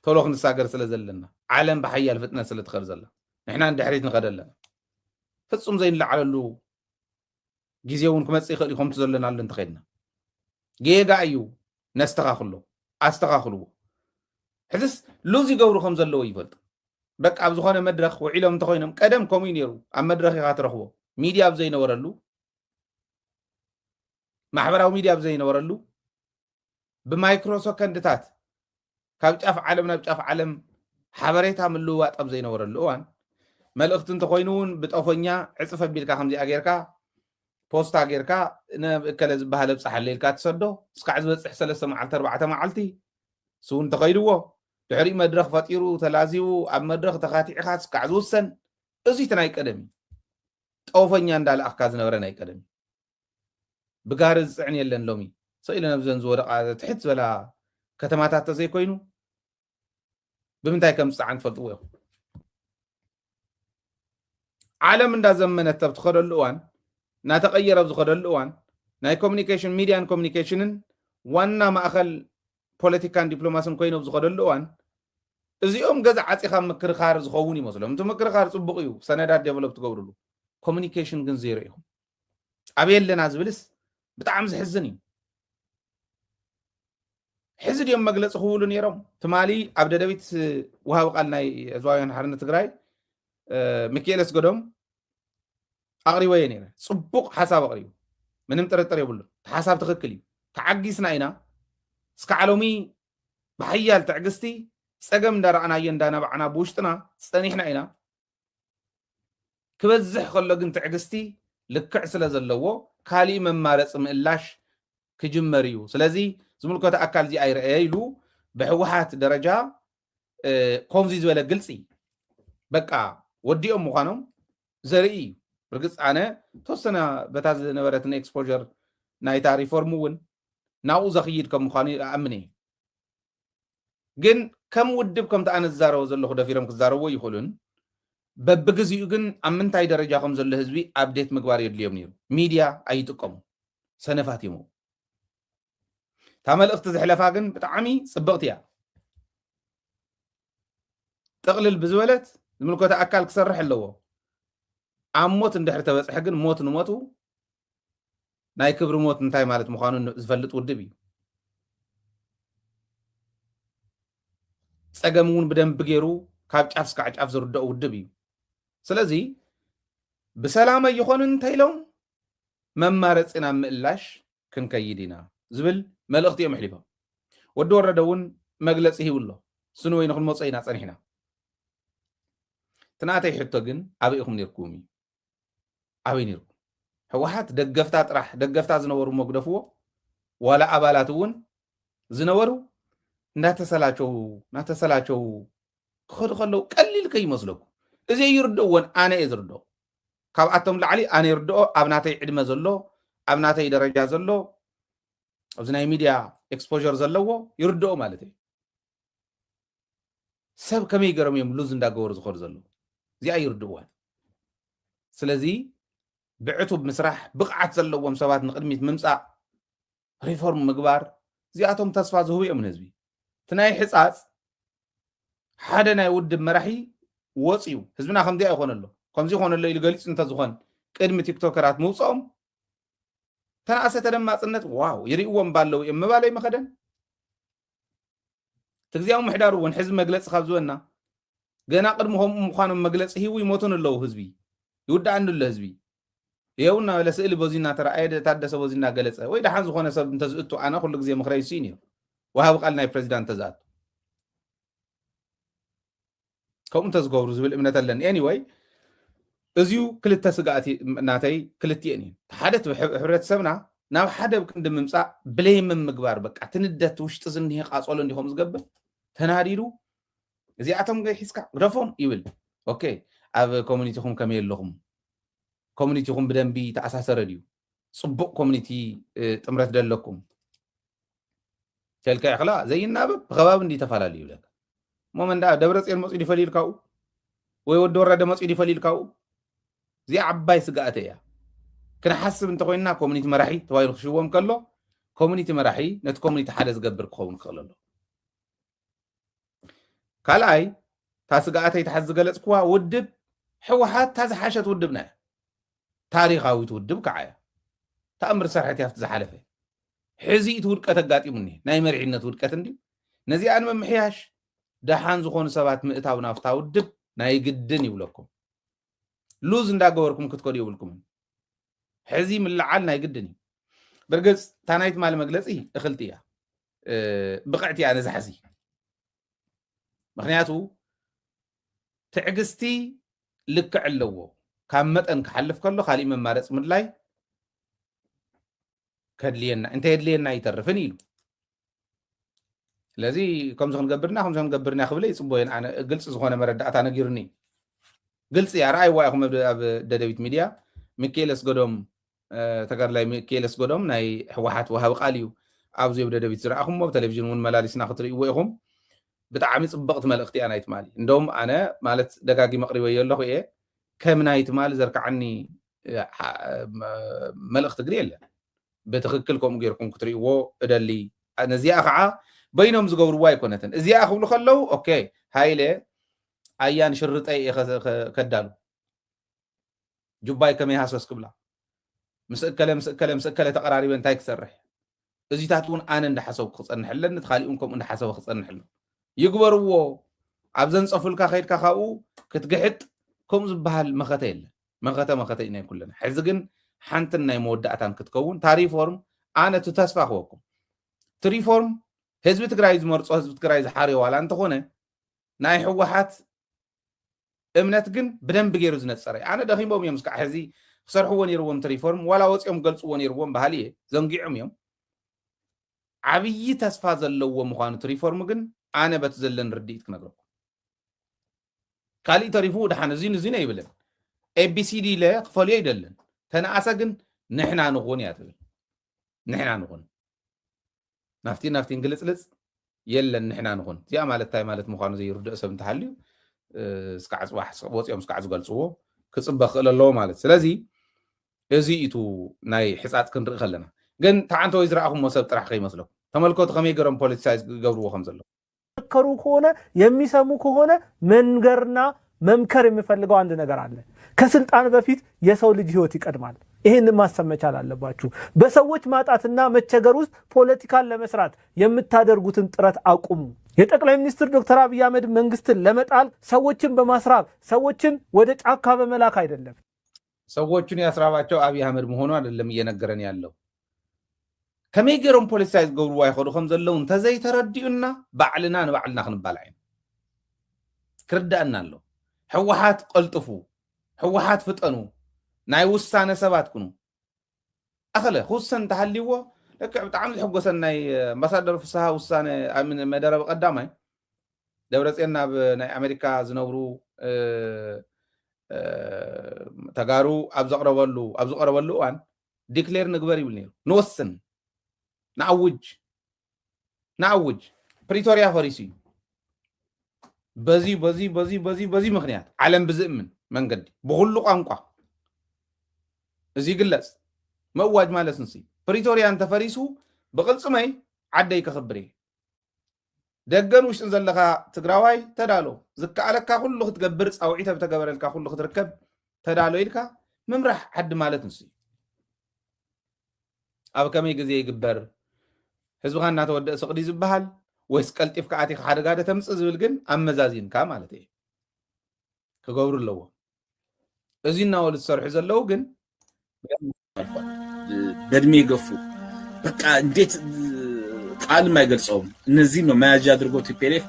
ቶሎ ክንሳገር ስለ ዘለና፣ ዓለም ብሓያል ፍጥነት ስለ ትኸድ ዘላ፣ ንሕና ንድሕሪት ንኸደ ኣለና። ፍጹም ዘይንለዓለሉ ግዜ እውን ክመጽእ ይኽእል እዩ፣ ከምቲ ዘለናሉ እንተኸድና። ጌጋ እዩ፣ ነስተኻኽሎ፣ ኣስተኻኽልዎ። ሕዝስ ሉዝ ይገብሩ ከም ዘለዎ ይፈልጡ። በቃ ኣብ ዝኾነ መድረኽ ውዒሎም እንተኾይኖም፣ ቀደም ከምኡ እዩ ነይሩ። ኣብ መድረኽ ኢኻ ትረኽቦ። ሚድያ ኣብ ዘይነበረሉ፣ ማሕበራዊ ሚድያ ኣብ ዘይነበረሉ፣ ብማይክሮ ሰከንድታት ካብ ጫፍ ዓለም ናብ ጫፍ ዓለም ሓበሬታ ምልውዋጥ ኣብ ዘይነበረሉ እዋን፣ መልእኽቲ እንተኾይኑ እውን ብጠፎኛ ዕፅፍ ኣቢልካ ከምዚኣ ጌርካ፣ ፖስታ ጌርካ፣ ንእከለ ዝበሃል ኣብፅሓለይ ኢልካ ትሰዶ። እስካዕ ዝበፅሕ ሰለስተ መዓልቲ፣ ኣርባዕተ መዓልቲ፣ እሱ እውን ተኸይድዎ። ድሕሪኡ መድረኽ ፈጢሩ፣ ተላዚቡ፣ ኣብ መድረኽ ተኻቲዕካ እስካዕ ዝውሰን፣ እዚ እቲ ናይ ቀደም እዩ። ጠውፈኛ እንዳለኣኽካ ዝነበረ ናይ ቀደም እዩ። ብጋሪ ዝፅዕን የለን ሎሚ። ሰኢለ ነብዘን ዝወደቓ ትሕት ዝበላ ከተማታት ተዘይኮይኑ፣ ብምንታይ ከም ዝፀዓን ትፈልጥዎ ኢኹም። ዓለም እንዳዘመነት ኣብ ትኸደሉ እዋን፣ እናተቐየረ ኣብ ዝኸደሉ እዋን፣ ናይ ኮሚኒኬሽን፣ ሚድያን ኮሚኒኬሽንን ዋና ማእኸል ፖለቲካን ዲፕሎማስን ኮይኑ ኣብ ዝኸደሉ እዋን፣ እዚኦም ገዛ ዓፂኻ ምክርኻር ዝኸውን ይመስሎም። እቲ ምክርኻር ፅቡቕ እዩ፣ ሰነዳት ዴቨሎፕ ትገብርሉ። ኮሚኒኬሽን ግን ዜሮ ኢኹም። ኣበይ ኣለና ዝብልስ ብጣዕሚ ዝሕዝን እዩ። ሕዚ ድዮም መግለፂ ክህብሉ ነይሮም? ትማሊ ኣብ ደደቢት ወሃቢ ቃል ናይ ህዝባውያን ሓርነት ትግራይ፣ እ፣ ሚካኤል ኣስገዶም ኣቕሪበዮ ነይረ። ፅቡቕ ሓሳብ ኣቕሪቡ፣ ምንም ጥርጥር የብሉን። እቲ ሓሳብ ትኽክል እዩ። ተዓጊስና ኢና። እስካዕ ሎሚ ብሓያል ትዕግስቲ ፀገም እንዳረኣናዮ እንዳነባዕና ብውሽጥና ፀኒሕና ኢና። ክበዝሕ ከሎ ግን ትዕግስቲ ልክዕ ስለ ዘለዎ ካሊእ መማረፂ ምእላሽ ክጅመር እዩ። ስለዚ ዝምልከቶ ኣካል እዚ ኣይረኣየ ኢሉ ብህወሓት ደረጃ፣ እ፣ ከምዚ ዝበለ ግልፂ በቃ ወዲኦም ምዃኖም ዘርኢ እዩ። ርግፅ ኣነ ተወሰነ በታ ዝነበረትን ኤክስፖር ናይታ ሪፎርም እውን ናብኡ ዘኽይድ ከም ምዃኑ ይኣምን እየ። ግን ከም ውድብ ከምቲ ኣነ ዝዛረቦ ዘለኹ ደፊሮም ክዛረብዎ ይኽእሉን፣ በብግዚኡ ግን ኣብ ምንታይ ደረጃ ከም ዘሎ ህዝቢ ኣፕዴት ምግባር የድልዮም ነይሩ። ሚድያ ኣይጥቀሙ፣ ሰነፋት እዮም። እታ መልእኽቲ ዘሕለፋ ግን ብጣዕሚ ፅብቕቲ እያ። ጥቕልል ብዝበለት ዝምልከቶ ኣካል ክሰርሕ ኣለዎ። ኣብ ሞት እንድሕር ተበፅሐ ግን ሞት ንሞቱ ናይ ክብሪ ሞት እንታይ ማለት ምዃኑ ን-፣ ዝፈልጥ ውድብ እዩ። ፀገም እውን ብደንቢ ገይሩ ካብ ጫፍ እስካዕ ጫፍ ዝርድኦ ውድብ እዩ። ስለዚ ብሰላም ኣይኾኑን እንተኢሎም መማረፂ ናብ ምእላሽ ክንከይድ ኢና ዝብል መልእኽቲ እዮም ኣሕሊፎም። ወዲ ወረደ እውን መግለፂ ሂቡ ኣሎ። ስኒ ወይኒ ክንመፆ ኢና ፀኒሕና። እቲ ናተይ ሕቶ ግን ኣበይ ኢኹም ነይርኩም እዩ? ኣበይ ነይርኩም? ህወሓት ደገፍታ ጥራሕ፣ ደገፍታ ዝነበሩ እሞ ግደፍዎ፣ ዋላ ኣባላት እውን ዝነበሩ እናተሰላቸው፣ እናተሰላቸው ክኸዱ ከለዉ ቀሊል ከይመስለኩም። እዚ ይርድእዎን ኣነ እየ ዝርድኦ። ካብኣቶም ላዕሊ ኣነ ይርድኦ፣ ኣብ ናተይ ዕድመ ዘሎ፣ ኣብ ናተይ ደረጃ ዘሎ፣ ኣብዚ ናይ ሚድያ ኤክስፖዠር ዘለዎ ይርድኦ ማለት እዩ። ሰብ ከመይ ገይሮም እዮም ሉዝ እንዳገበሩ ዝኸዱ ዘለዉ? እዚኣ ይርድእዋን። ስለዚ ብዕቱብ ምስራሕ፣ ብቕዓት ዘለዎም ሰባት ንቕድሚት ምምፃእ፣ ሪፎርም ምግባር፣ እዚኣቶም ተስፋ ዝህቡ እዮም ንህዝቢ። እቲ ናይ ሕፃፅ ሓደ ናይ ውድብ መራሒ ወፅዩ፣ ህዝብና ከምዚኣ ይኾነ ኣሎ፣ ከምዚ ይኾነ ኣሎ ኢሉ ገሊፁ እንተዝኾን ቅድሚ ቲክቶከራት ምውፅኦም፣ ተናእሰ ተደማፅነት ዋው ይርእዎም ባለው እዮም ምባል ኣይመኸደን። እቲ ግዜያዊ ምሕዳር እውን ሕዚ መግለፂ ካብ ዝወና ገና ቅድሚ ከምኡ ምዃኖም መግለፂ ሂቡ ይሞቱን ኣለዉ። ህዝቢ ይውዳእኒ ኣሎ። ህዝቢ ይኸውና በለ ስእሊ በዚ እናተረኣየ ደ-፣ ታደሰ በዚ እናገለፀ ወይ ደሓን ዝኾነ ሰብ እንተዝእቱ ኣነ ኩሉ ግዜ ምኽረይ እሱ እዩ ነይሩ። ወሃቢ ቃል ናይ ፕሬዚዳንት ተዝኣቱ ከምኡ እንተዝገብሩ ዝብል እምነት ኣለኒ። ኤኒወይ እዚዩ ክልተ ስጋኣት ናተይ ክልቲኤን እዩ። ሓደ እቲ ህብ-፣ ሕብረተሰብና ናብ ሓደ ኣብ ክንዲ ምምፃእ ብሌምን ምግባር በቃ ትንደት ውሽጢ ዝኒሄ ቃፀሎ እንዲኹም ዝገብር ተናዲዱ እዚኣቶም ገይ ሒዝካ ግደፎም ይብል። ኦኬ ኣብ ኮሚኒቲኹም ከመይ ኣለኹም? ኮሚኒቲኹም ብደንቢ ተኣሳሰረ ድዩ? ፅቡቕ ኮሚኒቲ ጥምረት ደለኩም ተልካ ይኽላ ዘይናበብ ብኸባቢ እንዲ ተፈላለዩ ይብለካ። እሞ መን ደኣ ደብረ ፅዮን መፅኡ ይፈልዩ ኢልካኡ ወይ ወዲ ወረደ መፅኡ ይፈልዩ ኢልካኡ? እዚኣ ዓባይ ስጋኣተ እያ። ክንሓስብ እንተኮይንና ኮሚኒቲ መራሒ ተባሂሉ ክሽወም ከሎ ኮሚኒቲ መራሒ ነቲ ኮሚኒቲ ሓደ ዝገብር ክኸውን ክኽእል ኣሎ። ካልኣይ እታ ስጋኣተይ ተሓዝ ዝገለፅኩዋ ውድብ ህወሓት እታ ዝሓሸት ውድብና እያ። ታሪኻዊት ውድብ ከዓ እያ። ተኣምር ዝሰርሐት እያ ኣብቲ ዝሓለፈ። ሕዚ እቲ ውድቀት ኣጋጢሙኒ ናይ መሪሕነት ውድቀት እንድዩ። ነዚኣ ንምምሕያሽ ደሓን ዝኾኑ ሰባት ምእታው ናብታ ውድብ ናይ ግድን ይብለኩም። ሉዝ እንዳገበርኩም ክትከዱ የብልኩምን። ሕዚ ምልዓል ናይ ግድን እዩ። ብርግፅ እታ ናይ ትማሊ መግለፂ እኽልቲ እያ፣ ብቕዕቲ እያ ነዚ ሓዚ። ምክንያቱ ትዕግስቲ ልክዕ ኣለዎ። ካብ መጠን ክሓልፍ ከሎ ካሊእ መማረፂ ምድላይ ከድልየና እንተየድልየና ይተርፍን ኢሉ። ስለዚ ከምዚ ክንገብርና ከምዚ ክንገብርና ክብለ ይፅቦየን ኣነ ግልፂ ዝኾነ መረዳእታ ነጊሩኒ። ግልፂ እያ። ረኣይዋ ኢኹም ኣብ ደደቢት ሚድያ ሚካኤል ኣስገዶም ተጋድላይ ሚካኤል ኣስገዶም ናይ ህወሓት ወሃቢ ቃል እዩ። ኣብዚ ኣብ ደደቢት ዝረኣኹሞ ብቴሌቪዥን እውን መላሊስና ክትርእይዎ ኢኹም። ብጣዕሚ ፅብቕቲ መልእኽቲ እያ ናይ ትማሊ። እንደውም ኣነ ማለት ደጋጊመ ኣቕሪበዮ ኣለኹ እየ ከም ናይ ትማሊ ዘርክዓኒ መልእኽቲ ግን የለን። ብትኽክል ከምኡ ጌርኩም ክትርእይዎ እደሊ። ነዚኣ ከዓ በይኖም ዝገብርዋ ኣይኮነትን። እዚኣ ክብሉ ከለዉ ኦኬ ሃይለ ኣያን ሽርጠይ እየ ከዳሉ ጁባይ ከመይ ሃሰስ ክብላ ምስ እከለ ምስ እከለ ምስ እከለ ተቐራሪበ እንታይ ክሰርሕ እዚታት እውን ኣነ እንዳሓሰብኩ ክፀንሕ ኣለኒ፣ ካሊኡን ከምኡ እንዳሓሰበ ክፀንሕ ኣሎ። ይግበርዎ። ኣብ ዘንፀፉልካ ከይድካ ካብኡ ክትግሕጥ ከምኡ ዝበሃል መኸተ የለን። መኸተ መኸተ ኢና ኩለና። ሕዚ ግን ሓንትን ናይ መወዳእታን ክትከውን እታ ሪፎርም ኣነ እቲ ተስፋ ክወኩም እቲ ሪፎርም ህዝቢ ትግራይ ዝመርፆ ህዝቢ ትግራይ ዝሓርዮ ዋላ እንተኾነ ናይ ህወሓት እምነት ግን ብደንቢ ገይሩ ዝነፀረ። ኣነ ደኺሞም እዮም እስካዕ ሕዚ ክሰርሕዎ ነይርዎም እቲ ሪፎርም ዋላ ወፂኦም ገልፅዎ ነይርዎም ባህሊ እየ ዘንጊዖም እዮም። ዓብዪ ተስፋ ዘለዎ ምዃኑ እቲ ሪፎርም ግን ኣነ በቲ ዘለኒ ርድኢት ክነግረኩም። ካሊእ ተሪፉ ድሓን እዚን እዚን ኣይብልን። ኤቢሲዲ ኢለ ክፈልዮ ኣይደልን። ተነኣሰ ግን ንሕና ንኹን እያ ትብል። ንሕና ንኹን ናፍቲን ናፍቲን ግልፅልፅ የለን ንሕና ንኹን። እዚኣ ማለት እንታይ ማለት ምዃኑ ዘይርድኦ ሰብ እንተሃልዩ እስካዕ ፅባሕ ወፂኦም እስካዕ ዝገልፅዎ ክፅበ ክኽእል ኣለዎ ማለት። ስለዚ እዚ ኢቱ ናይ ሕፃፅ ክንርኢ ከለና ግን ተዓንተ ወይ ዝረኣኹሞ ሰብ ጥራሕ ከይመስለኩም ተመልከቱ ከመይ ገይሮም ፖለቲሳይዝ ክገብርዎ ከም ዘለዉ። መከሩ ከሆነ የሚሰሙ ከሆነ መንገርና መምከር የሚፈልገው አንድ ነገር አለ። ከስልጣን በፊት የሰው ልጅ ህይወት ይቀድማል። ይህን ማሰብ መቻል አለባችሁ። በሰዎች ማጣትና መቸገር ውስጥ ፖለቲካን ለመስራት የምታደርጉትን ጥረት አቁሙ። የጠቅላይ ሚኒስትር ዶክተር አብይ አህመድ መንግስትን ለመጣል ሰዎችን በማስራብ ሰዎችን ወደ ጫካ በመላክ አይደለም። ሰዎቹን ያስራባቸው አብይ አህመድ መሆኑ አይደለም እየነገረን ያለው። ከመይ ገይሮም ፖለቲሳይዝ ገብርዋ ይኸዱ ከም ዘለዉ እንተዘይተረዲኡና ባዕልና ንባዕልና ክንባላዕ ኢና። ክርዳእና ኣሎ። ህወሓት ቀልጥፉ፣ ህወሓት ፍጠኑ፣ ናይ ውሳነ ሰባት ኩኑ። ኣኸለ ክውሰን እንተሃልይዎ ልክዕ ብጣዕሚ ዝሕጎሰን ናይ ኣምባሳደር ፍስሃ ውሳነ መደረብ ቀዳማይ ደብረፅዮን ናብ ናይ ኣሜሪካ ዝነብሩ ተጋሩ ኣብ ዘቕረበሉ ኣብ ዝቐረበሉ እዋን ዲክሌር ንግበር ይብል ነይሩ። ንወስን፣ ንኣውጅ፣ ንኣውጅ። ፕሪቶርያ ፈሪሱ እዩ። በዚ በዚ በዚ በዚ በዚ ምክንያት ዓለም ብዝእምን መንገዲ ብኩሉ ቋንቋ እዚ ይግለፅ። ምእዋጅ ማለት ንሱ እዩ። ፕሪቶርያ እንተፈሪሱ ብቕልፅመይ ዓደይ ከኽብር እየ። ደገን ውሽጥን ዘለኻ ትግራዋይ ተዳሎ፣ ዝከኣለካ ኩሉ ክትገብር ፃውዒት ኣብ ተገበረልካ ኩሉ ክትርከብ ተዳሎ ኢልካ ምምራሕ ዓዲ ማለት ንሱ እዩ። ኣብ ከመይ ግዜ ይግበር? ህዝብኻ እናተወደአ ስቕ ድዩ ዝበሃል ወይስ ቀልጢፍካ ኣቲኻ ሓደጋ ዶ ተምፅእ ዝብል ግን ኣመዛዚንካ ማለት እየ ክገብሩ ኣለዎም። እዚ እናበሉ ዝሰርሑ ዘለዉ ግን በእድሜ የገፉ በቃ እንዴት ቃልም አይገልጸውም። እነዚህ ነው መያዣ አድርጎ ቲፒኤልኤፍ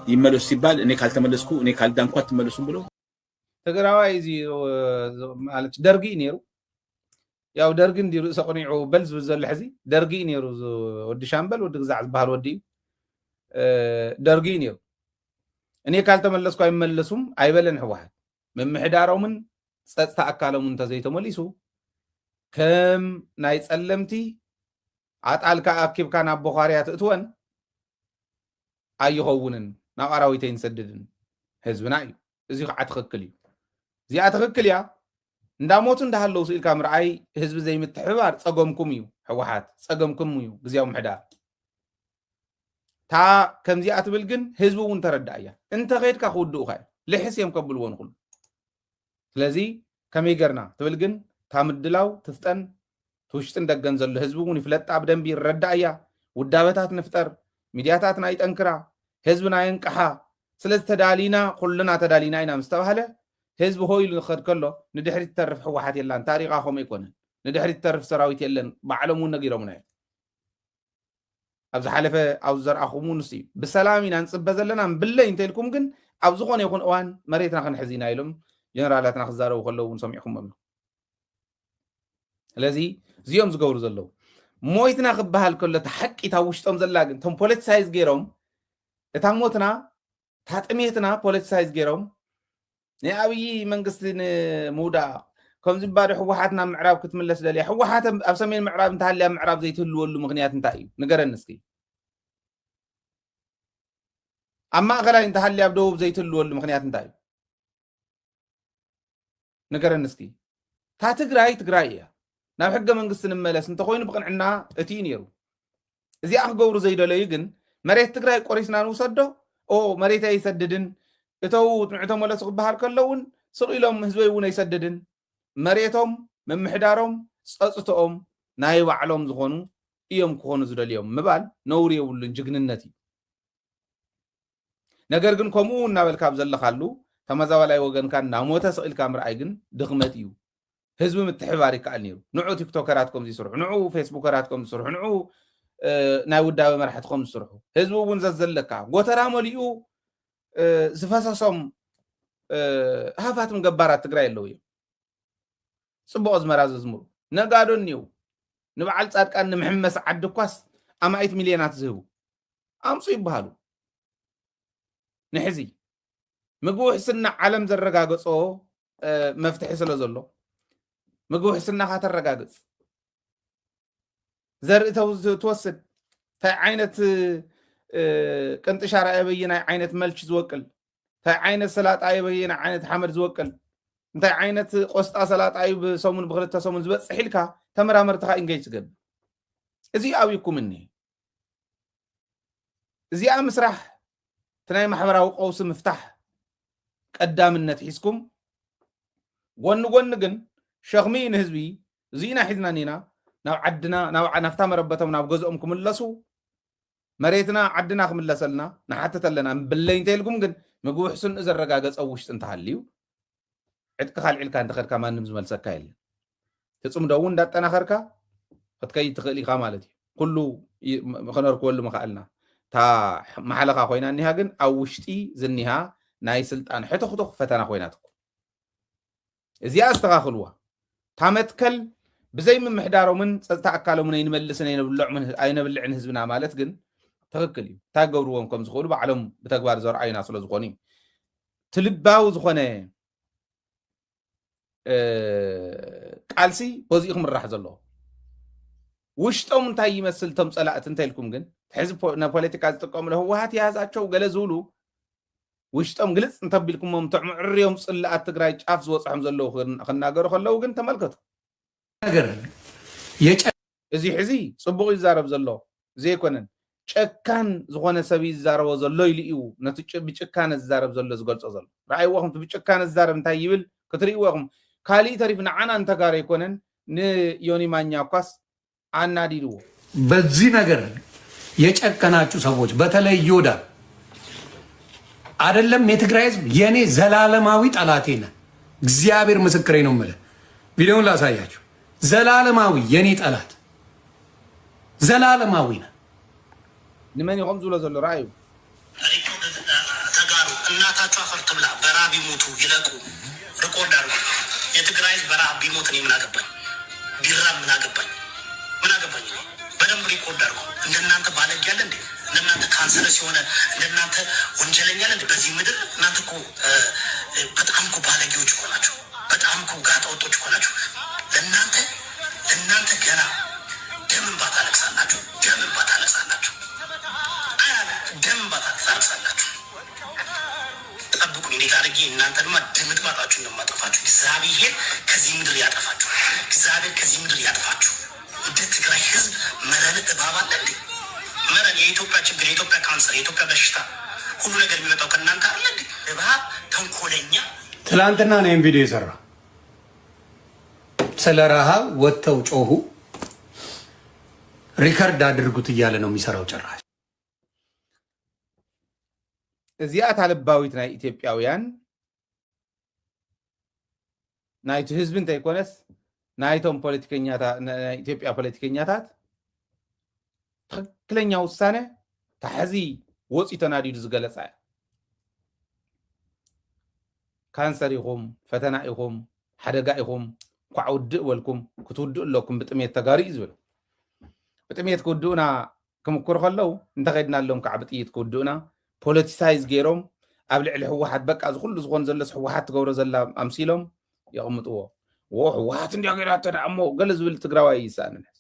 ይመለሱ ሲባል እኔ ካልተመለስኩ እኔ ካልዳንኩ አትመለሱም ብሎ ትግራዋይ እዚ ማለት ደርጊ እዩ ነይሩ። ያው ደርጊ እንዲ ርእሰ ቁኒዑ በል ዝብል ዘሎ ሕዚ ደርጊ እዩ ነይሩ። ወዲ ሻምበል ወዲ ግዛዕ ዝበሃል ወዲ እዩ። ደርጊ እዩ ነይሩ። እኔ ካልተመለስኩ ኣይመለሱም ኣይበለን ህወሓት። ምምሕዳሮምን ፀፅታ ኣካሎምን እንተዘይተመሊሱ ከም ናይ ጸለምቲ ኣጣልካ ኣኪብካ ናብ ቦኻርያ ትእትወን ኣይኸውንን፣ ናብ ኣራዊት ኣይንሰድድን ህዝብና እዩ። እዚ ከዓ ትኽክል እዩ። እዚኣ ትኽክል እያ። እንዳሞቱ እንዳሃለዉ ስኢልካ ምርኣይ ህዝቢ ዘይምትሕብባር ጸገምኩም እዩ። ህወሓት ጸገምኩም እዩ። ግዜያዊ ምሕዳር እታ ከምዚኣ ትብል ግን ህዝቢ እውን ተረዳእ እያ። እንተ ኸይድካ ክውድኡኻ እዮም። ልሕስ እዮም ከብልዎ ንኹሉ። ስለዚ ከመይ ገርና ትብል ግን እታ ምድላው ትፍጠን። ትውሽጥን ደገን ዘሎ ህዝቢ እውን ይፍለጣ ብደንቢ ይረዳእ እያ። ውዳበታት ንፍጠር፣ ሚድያታትና ይጠንክራ፣ ህዝብና የንቅሓ። ስለዚ ተዳሊና፣ ኩልና ተዳሊና ኢና ምስ ተባህለ ህዝቢ ሆ ኢሉ ክኸድ ከሎ ንድሕሪት ትተርፍ ህወሓት የላን። ታሪኻ ከምኡ ኣይኮነን። ንድሕሪት ትተርፍ ሰራዊት የለን። ባዕሎም እውን ነጊሮምና እዮም። ኣብ ዝሓለፈ ኣብ ዝዘርኣኹም ንሱ እዩ። ብሰላም ኢና ንፅበ ዘለና፣ እምብለይ እንተኢልኩም ግን ኣብ ዝኾነ ይኹን እዋን መሬትና ክንሕዝ ኢና ኢሎም ጀነራላትና ክዛረቡ ከለዉ እውን ሰሚዕኩሞም ኢኹም። ስለዚ እዚኦም ዝገብሩ ዘለዉ ሞይትና ክበሃል ከሎ እታ ሓቂ እታ ውሽጦም ዘላ ግን እቶም ፖለቲሳይዝ ገይሮም እታ ሞትና እታ ጥሜትና ፖለቲሳይዝ ገይሮም ናይ ኣብዪ መንግስቲ ንምውዳቕ ከምዚ ባዶ ህወሓት ናብ ምዕራብ ክትምለስ ደልያ ህወሓት ኣብ ሰሜን ምዕራብ እንተሃልያ ምዕራብ ዘይትህልወሉ ምኽንያት እንታይ እዩ? ንገረኒ እስኪ። ኣብ ማእኸላይ እንተሃልያ ኣብ ደቡብ ዘይትህልወሉ ምኽንያት እንታይ እዩ? ንገረኒ እስኪ። እታ ትግራይ ትግራይ እያ። ናብ ሕገ መንግስቲ ንመለስ እንተኾይኑ ብቕንዕና እቲ እዩ ነይሩ። እዚኣ ክገብሩ ዘይደለዩ ግን መሬት ትግራይ ቆሪስና ንውሰዶ፣ ኦ መሬት ኣይሰድድን፣ እተው ንዑ ተመለሱ ክበሃል ከለውን ስቕ ኢሎም ህዝበይ እውን ኣይሰድድን፣ መሬቶም ምምሕዳሮም ጸጽተኦም ናይ ባዕሎም ዝኾኑ እዮም ክኾኑ ዝደልዮም ምባል ነውሪ የብሉን፣ ጅግንነት እዩ። ነገር ግን ከምኡ እናበልካ ኣብ ዘለኻሉ ተመዛባላይ ወገንካ እናሞተ ስቕ ኢልካ ምርኣይ ግን ድኽመት እዩ። ህዝቢ ምትሕባር ይከኣል ነይሩ። ንዑ ቲክቶከራት ከም ዝስርሑ፣ ንዑ ፌስቡከራት ከም ዝስርሑ፣ ንዑ ናይ ውዳበ መራሕቲ ከም ዝስርሑ ህዝቢ እውን ዘዘለካ ጎተራ መሊኡ ዝፈሰሶም ሃፋትም ገባራት ትግራይ ኣለዉ እዮም። ፅቡቕ ኣዝመራ ዘዝምሩ ነጋዶ እኒው ንበዓል ፃድቃን ንምሕመስ ዓዲ እኳስ ኣማኢት ሚልዮናት ዝህቡ ኣምፁ ይበሃሉ። ንሕዚ ምግቢ ውሕስና ዓለም ዘረጋገፆ መፍትሒ ስለ ዘሎ ምግቢ ውሕስናኻ ተረጋግፅ። ዘርኢ ትወስድ እንታይ ዓይነት ቅንጥሻራ የበየናይ ዓይነት መልች ዝወቅል እንታይ ዓይነት ሰላጣ የበየናይ ዓይነት ሓመድ ዝወቅል እንታይ ዓይነት ቆስጣ ሰላጣ እዩ ብሰሙን ብክልተ ሰሙን ዝበፅሕ ኢልካ ተመራመርትኻ ኢንጌጅ ትገብር። እዚ ኣብይኩም እኒ እዚኣ ምስራሕ እቲ ናይ ማሕበራዊ ቀውሲ ምፍታሕ ቀዳምነት ሒዝኩም ጎኒ ጎኒ ግን ሸኽሚ ንህዝቢ እዚና ሒዝና ኒና ናብ ዓድና ናብታ መረበቶም ናብ ገዝኦም ክምለሱ መሬትና ዓድና ክምለሰልና ንሓትት ኣለና። ብለይ እንተ ኢልኩም ግን ምግቢ ሕስንኡ ዘረጋገጸ ውሽጢ እንተሃልዩ ዕጥቅኻ ኣልዒልካ እንተኸድካ ማንም ዝመልሰካ የለን። ትጽምዶ እውን እንዳጠናኸርካ ክትከይድ ትኽእል ኢኻ ማለት እዩ። ኩሉ ከነርክበሉ ምኽኣልና እታ ማሕለኻ ኮይና እኒሃ ግን ኣብ ውሽጢ ዝኒሃ ናይ ስልጣን ሕትኽቱኽ ፈተና ኮይናትኩም። እዚኣ ኣስተኻኽልዋ። እታ መትከል ብዘይ ምምሕዳሮምን ጸጥታ ኣካሎምን ኣይንመልስን ኣይነብልዕን ህዝብና ማለት ግን ትኽክል እዩ። እንታይ ክገብርዎም ከም ዝኽእሉ ባዕሎም ብተግባር ዘርኣዩና ስለ ዝኾኑ እዩ። ትልባዊ ዝኾነ ቃልሲ በዚኡ ክምራሕ ዘለዎ ውሽጦም እንታይ ይመስል እቶም ጸላእቲ እንተ ኢልኩም ግን ሕዚ ንፖለቲካ ዝጥቀምሉ ህወሓት የያዛቸው ገለ ዝብሉ ውሽጦም ግልፅ እንተቢልኩሞም እቶም ምዕርዮም ፅላኣት ትግራይ ጫፍ ዝበፅሖም ዘለዉ ክናገሩ ከለዉ ግን ተመልከቱ። ነገር እዚ ሕዚ ፅቡቕ ይዛረብ ዘሎ ዘይኮነን ጨካን ዝኾነ ሰብ ይዛረቦ ዘሎ ኢሉ እዩ ነቲ ብጭካነ ዝዛረብ ዘሎ ዝገልፆ ዘሎ ረኣይዎ ከምቲ ብጭካነ ዝዛረብ እንታይ ይብል ክትርእይዎ ኢኹም። ካሊእ ተሪፍ ንዓና ንተጋሩ ኣይኮነን ንዮኒ ማኛ እኳስ ኣናዲድዎ። በዚህ ነገር የጨከናችሁ ሰዎች በተለይ ዮዳ አይደለም የትግራይ ህዝብ የኔ ዘላለማዊ ጠላቴ ነህ። እግዚአብሔር ምስክሬ ነው የምልህ። ቪዲዮውን ላሳያችሁ። ዘላለማዊ የኔ ጠላት ዘላለማዊ ነህ። ንመን እዩ ከምኡ ዝብሎ ዘሎ ረኣዩ። ተጋሩ እናታችሁ አፈር ትብላ፣ በረሃብ ይሙቱ ይለቁ። ሪኮርድ አድርጉ። የትግራይ ህዝብ በረሃብ ቢሞት እኔ ምን አገባኝ? ቢራብ ምን አገባኝ? ምን አገባኝ? እኔ በደንብ ሪኮርድ አድርጉ። እንደናንተ ባለጌ አለ እንዴ? እንደናንተ ካንሰርስ የሆነ እንደናንተ ወንጀለኛ አለ እንዴ በዚህ ምድር? እናንተ እኮ በጣም እኮ ባለጌዎች እኮ ናቸው። በጣም እኮ ጋጠ ወጦች እኮ ናቸው። ለእናንተ ገና ደም እንባ ታለቅሳላችሁ፣ ደም እንባ ታለቅሳላችሁ፣ ደም እንባ ታለቅሳላችሁ። ጠብቁ፣ እንዴት አድርጌ እናንተ ድማ ድምጥማጣችሁ እንደማጠፋችሁ። እግዚአብሔር ከዚህ ምድር ያጠፋችሁ፣ እግዚአብሔር ከዚህ ምድር ያጠፋችሁ። እንደ ትግራይ ህዝብ መረን እባብ አለ እንዴ? መረን የኢትዮጵያ ችግር፣ የኢትዮጵያ ካንሰር፣ የኢትዮጵያ በሽታ፣ ሁሉ ነገር የሚመጣው ከእናንተ አለ እንዴ? እባብ፣ ተንኮለኛ። ትላንትና ነው ይህን ቪዲዮ የሰራ። ስለ ረሃብ ወጥተው ጮሁ፣ ሪከርድ አድርጉት እያለ ነው የሚሰራው። ጭራሽ እዚኣ እታ ልባዊት ናይ ኢትዮጵያውያን ናይቲ ህዝቢ እንተይኮነስ ናይቶም ፖለቲከኛታት፣ ናይ ኢትዮጵያ ፖለቲከኛታት ትኽክለኛ ውሳነ ታሕዚ ወፂኡ ተናዲዱ ዝገለፃ እያ። ካንሰር ኢኹም፣ ፈተና ኢኹም፣ ሓደጋ ኢኹም፣ እንኳዕ ውድእ በልኩም። ክትውድኡ ኣለኩም ብጥሜት ተጋሩ እዩ ዝብል። ብጥሜት ክውድኡና ክምክሩ ከለዉ እንተኸድናሎም ከዓ ብጥይት ክውድኡና ፖለቲሳይዝ ገይሮም ኣብ ልዕሊ ህወሓት በቃ እዚ ኩሉ ዝኾን ዘሎስ ህወሓት ትገብሮ ዘላ ኣምሲሎም የቕምጥዎ። ዎ ህወሓት እንዲያ ገይራቶ ደኣ እሞ ገለ ዝብል ትግራዋይ ይሰኣንን። ሕዚ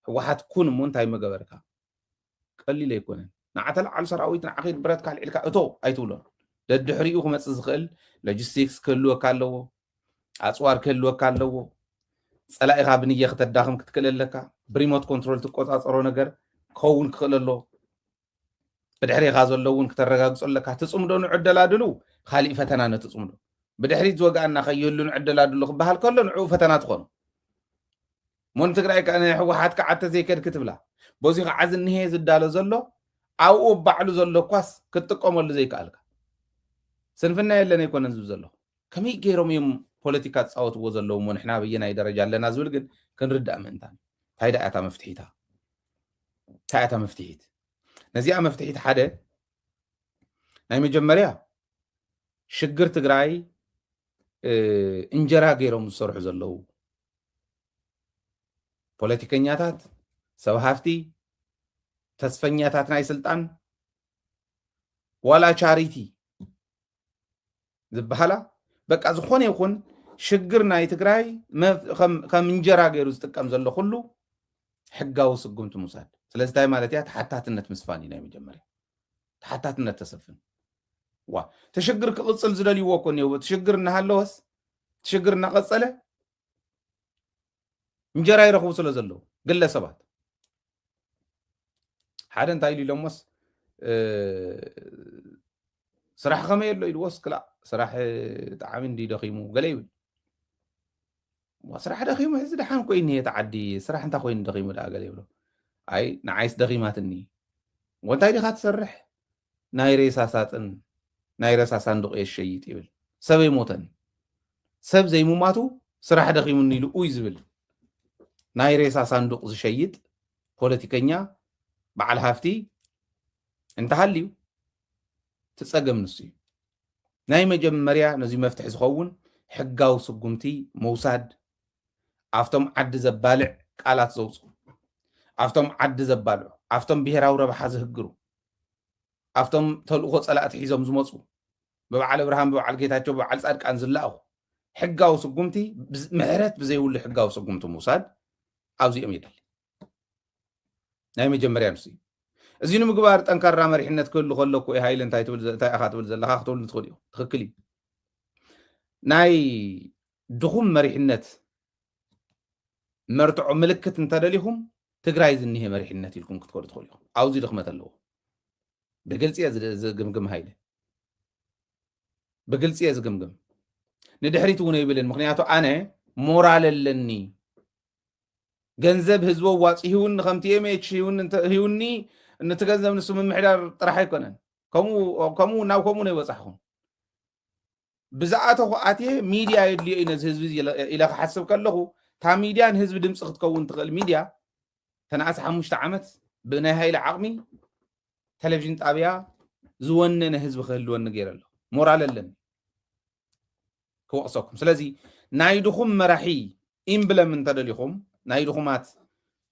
ህወሓት ኩን እሞ እንታይ መገበርካ? ቀሊል ኣይኮነን። ንዓ ተለዓል ሰራዊት ንዓ ኸይድ ብረትካ ኣልዒልካ እቶ ኣይትብሎን። ደድሕሪኡ ክመፅእ ዝኽእል ሎጂስቲክስ ክህልወካ ኣለዎ፣ ኣፅዋር ክህልወካ ኣለዎ። ፀላኢኻ ብንየ ክተዳኽም ክትክእል ኣለካ። ብሪሞት ኮንትሮል ትቆፃፀሮ ነገር ክኸውን ክኽእል ኣሎ። ብድሕሬኻ ዘሎ እውን ክተረጋግፆ ኣለካ። ትፅምዶ ንዕደላድሉ ካሊእ ፈተና ነቲ ፅምዶ ብድሕሪት ዝወግኣና ከይህሉ ንዕደላድሉ ክበሃል ከሎ ንዕኡ ፈተና ትኾኑ። እሞ ንትግራይ ከ- ንሕወሓት ከዓ ተዘይከድ ክትብላ በዚ ከዓ ዝንሄ ዝዳሎ ዘሎ ኣብኡ ባዕሉ ዘሎ እኳስ ክትጥቀመሉ ዘይከኣልካ ስንፍና የለን ኣይኮነን ዝብል ዘሎ ከመይ ገይሮም እዮም ፖለቲካ ዝፃወትዎ ዘለዉ እሞ ንሕና በየናይ ደረጃ ኣለና ዝብል ግን ክንርዳእ ምእንታን እንታይ ደኣ እታ መፍትሒታ እንታይ እታ መፍትሒት ነዚኣ መፍትሒት ሓደ ናይ መጀመርያ ሽግር ትግራይ እንጀራ ገይሮም ዝሰርሑ ዘለዉ ፖለቲከኛታት ሰብ ሃፍቲ ተስፈኛታት ናይ ስልጣን ዋላ ቻሪቲ ዝበሃላ በቃ ዝኾነ ይኹን ሽግር ናይ ትግራይ ከም እንጀራ ገይሩ ዝጥቀም ዘሎ ኩሉ ሕጋዊ ስጉምቲ ምውሳድ ስለዚ እንታይ ማለት እያ ተሓታትነት ምስፋን እዩ ናይ መጀመርያ ተሓታትነት ተሰፍን ዋ ትሽግር ክቕፅል ዝደልይዎ እኮ እኒው ትሽግር እናሃለወስ ትሽግር እናቐፀለ እንጀራ ይረኽቡ ስለ ዘለዉ ግለሰባት ሓደ እንታይ ኢሉ ኢሎሞስ ስራሕ ከመይ ኣሎ ኢልዎስ ክላእ ስራሕ ጣዕሚ እንዲ ደኺሙ ገለ ይብል ስራሕ ደኺሙ ሕዚ ደሓን ኮይኑ እየ ተዓዲ ስራሕ እንታይ ኮይኑ ደኺሙ ደኣ ገለ ይብሎ ኣይ ንዓይስ ደኺማትኒ ወንታይ ዲኻ ትሰርሕ ናይ ሬሳ ሳጥን ናይ ሬሳ ሳንዱቕ እየ ዝሸይጥ ይብል ሰብ ኣይሞተን ሰብ ዘይሙማቱ ስራሕ ደኺሙኒ ኢሉ ኡይ ዝብል ናይ ሬሳ ሳንዱቕ ዝሸይጥ ፖለቲከኛ በዓል ሃፍቲ እንተሃልዩ ትፀገም ንሱ እዩ ናይ መጀመርያ ነዚ መፍትሒ ዝኸውን ሕጋዊ ስጉምቲ ምውሳድ ኣብቶም ዓዲ ዘባልዕ ቃላት ዘውፅኡ ኣብቶም ዓዲ ዘባልዑ ኣብቶም ብሄራዊ ረብሓ ዝህግሩ ኣብቶም ተልእኾ ፀላእቲ ሒዞም ዝመፁ ብበዓል ኣብርሃም ብበዓል ጌታቸው ብበዓል ፃድቃን ዝለኣኹ ሕጋዊ ስጉምቲ ምሕረት ብዘይብሉ ሕጋዊ ስጉምቲ ምውሳድ ኣብዚኦም የድሊ ናይ መጀመርያ ንሱ እዩ እዚ ንምግባር ጠንካራ መሪሕነት ክህሉ ከሎ እኮ ሃይለ እንታይ ትብል እንታይ ኢኻ ትብል ዘለኻ ክትብል ትኽእል እዩ ትኽክል እዩ ናይ ድኹም መሪሕነት መርትዖ ምልክት እንተደሊኹም ትግራይ ዝኒሀ መሪሕነት ኢልኩም ክትከዱ ትኽእሉ ኢኹም ኣብዚ ድኽመት ኣለዎ ብግልፂ እየ ዝግምግም ሃይለ ብግልፂ እየ ዝግምግም ንድሕሪት እውን ኣይብልን ምክንያቱ ኣነ ሞራል ኣለኒ ገንዘብ ህዝቢ ኣዋፂ ሂውኒ ከምቲ ኤምኤች ሂውኒ ንቲ ገንዘብ ንሱ ምምሕዳር ጥራሕ ኣይኮነን ከምኡ ናብ ከምኡ ናይ በፃሕኹም ብዝኣተኹ ኣትየ ሚድያ የድልዮ እዩ ነዚ ህዝቢ ኢለ ክሓስብ ከለኹ እታ ሚድያ ንህዝቢ ድምፂ ክትከውን ትኽእል ሚድያ ተነኣሲ ሓሙሽተ ዓመት ብናይ ሃይለ ዓቕሚ ቴሌቪዥን ጣብያ ዝወነነ ህዝቢ ክህልወኒ ገይረ ኣለኹ ሞራል ኣለኒ ክወቕሰኩም ስለዚ ናይ ድኹም መራሒ ኢምብለም እንተደሊኹም ናይ ድኹማት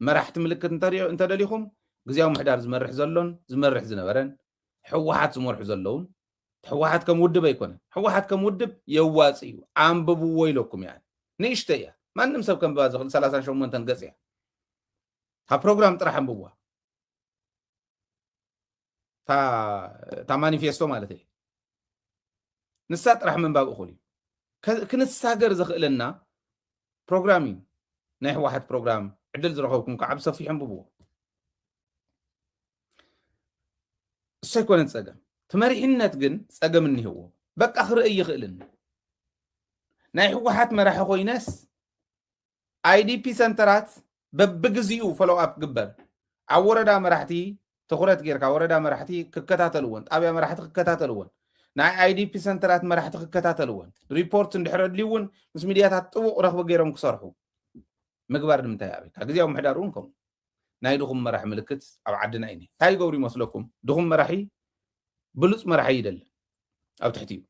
መራሕቲ ምልክት እንተደሊኹም ግዜያዊ ምሕዳር ዝመርሕ ዘሎን ዝመርሕ ዝነበረን ህወሓት ዝመርሑ ዘለውን ህወሓት ከም ውድብ ኣይኮነን ህወሓት ከም ውድብ የዋፅ እዩ ኣንብብዎ ኢለኩም እያ ንእሽተ እያ ማንም ሰብ ከንብባ ዝኽእል ሰላሳን ሸሞንተን ገጽ እያ። ካብ ፕሮግራም ጥራሕ ኣንብብዋ። እታ ማኒፌስቶ ማለት እየ። ንሳ ጥራሕ ምንባብ እኹል እዩ። ክንሳገር ዘኽእለና ፕሮግራም እዩ። ናይ ህወሓት ፕሮግራም ዕድል ዝረኸብኩም ከዓ ብሰፊሑ ኣንብብዎ። እሱ ኣይኮነን ጸገም። እቲ መሪሕነት ግን ጸገም እኒህዎ። በቃ ክርኢ ይኽእልን ናይ ህወሓት መራሒ ኮይነስ ኣይዲፒ ሰንተራት በብግዚኡ ፎሎው ኣፕ ግበር። ኣብ ወረዳ መራሕቲ ትኹረት ጌርካ ወረዳ መራሕቲ ክከታተልዎን ጣብያ መራሕቲ ክከታተልዎን ናይ ኣይዲፒ ሰንተራት መራሕቲ ክከታተልዎን ሪፖርት እንድሕር ኣድልዩ እውን ምስ ሚድያታት ጥቡቕ ረኽቢ ገይሮም ክሰርሑ ምግባር ንምንታይ ኣበይካ ግዜያዊ ምሕዳር እውን ከምኡ ናይ ድኹም መራሕ ምልክት ኣብ ዓድና እዩ እንታይ ይገብሩ ይመስለኩም ድኹም መራሒ ብሉፅ መራሒ ይደለ ኣብ ትሕቲ እዩ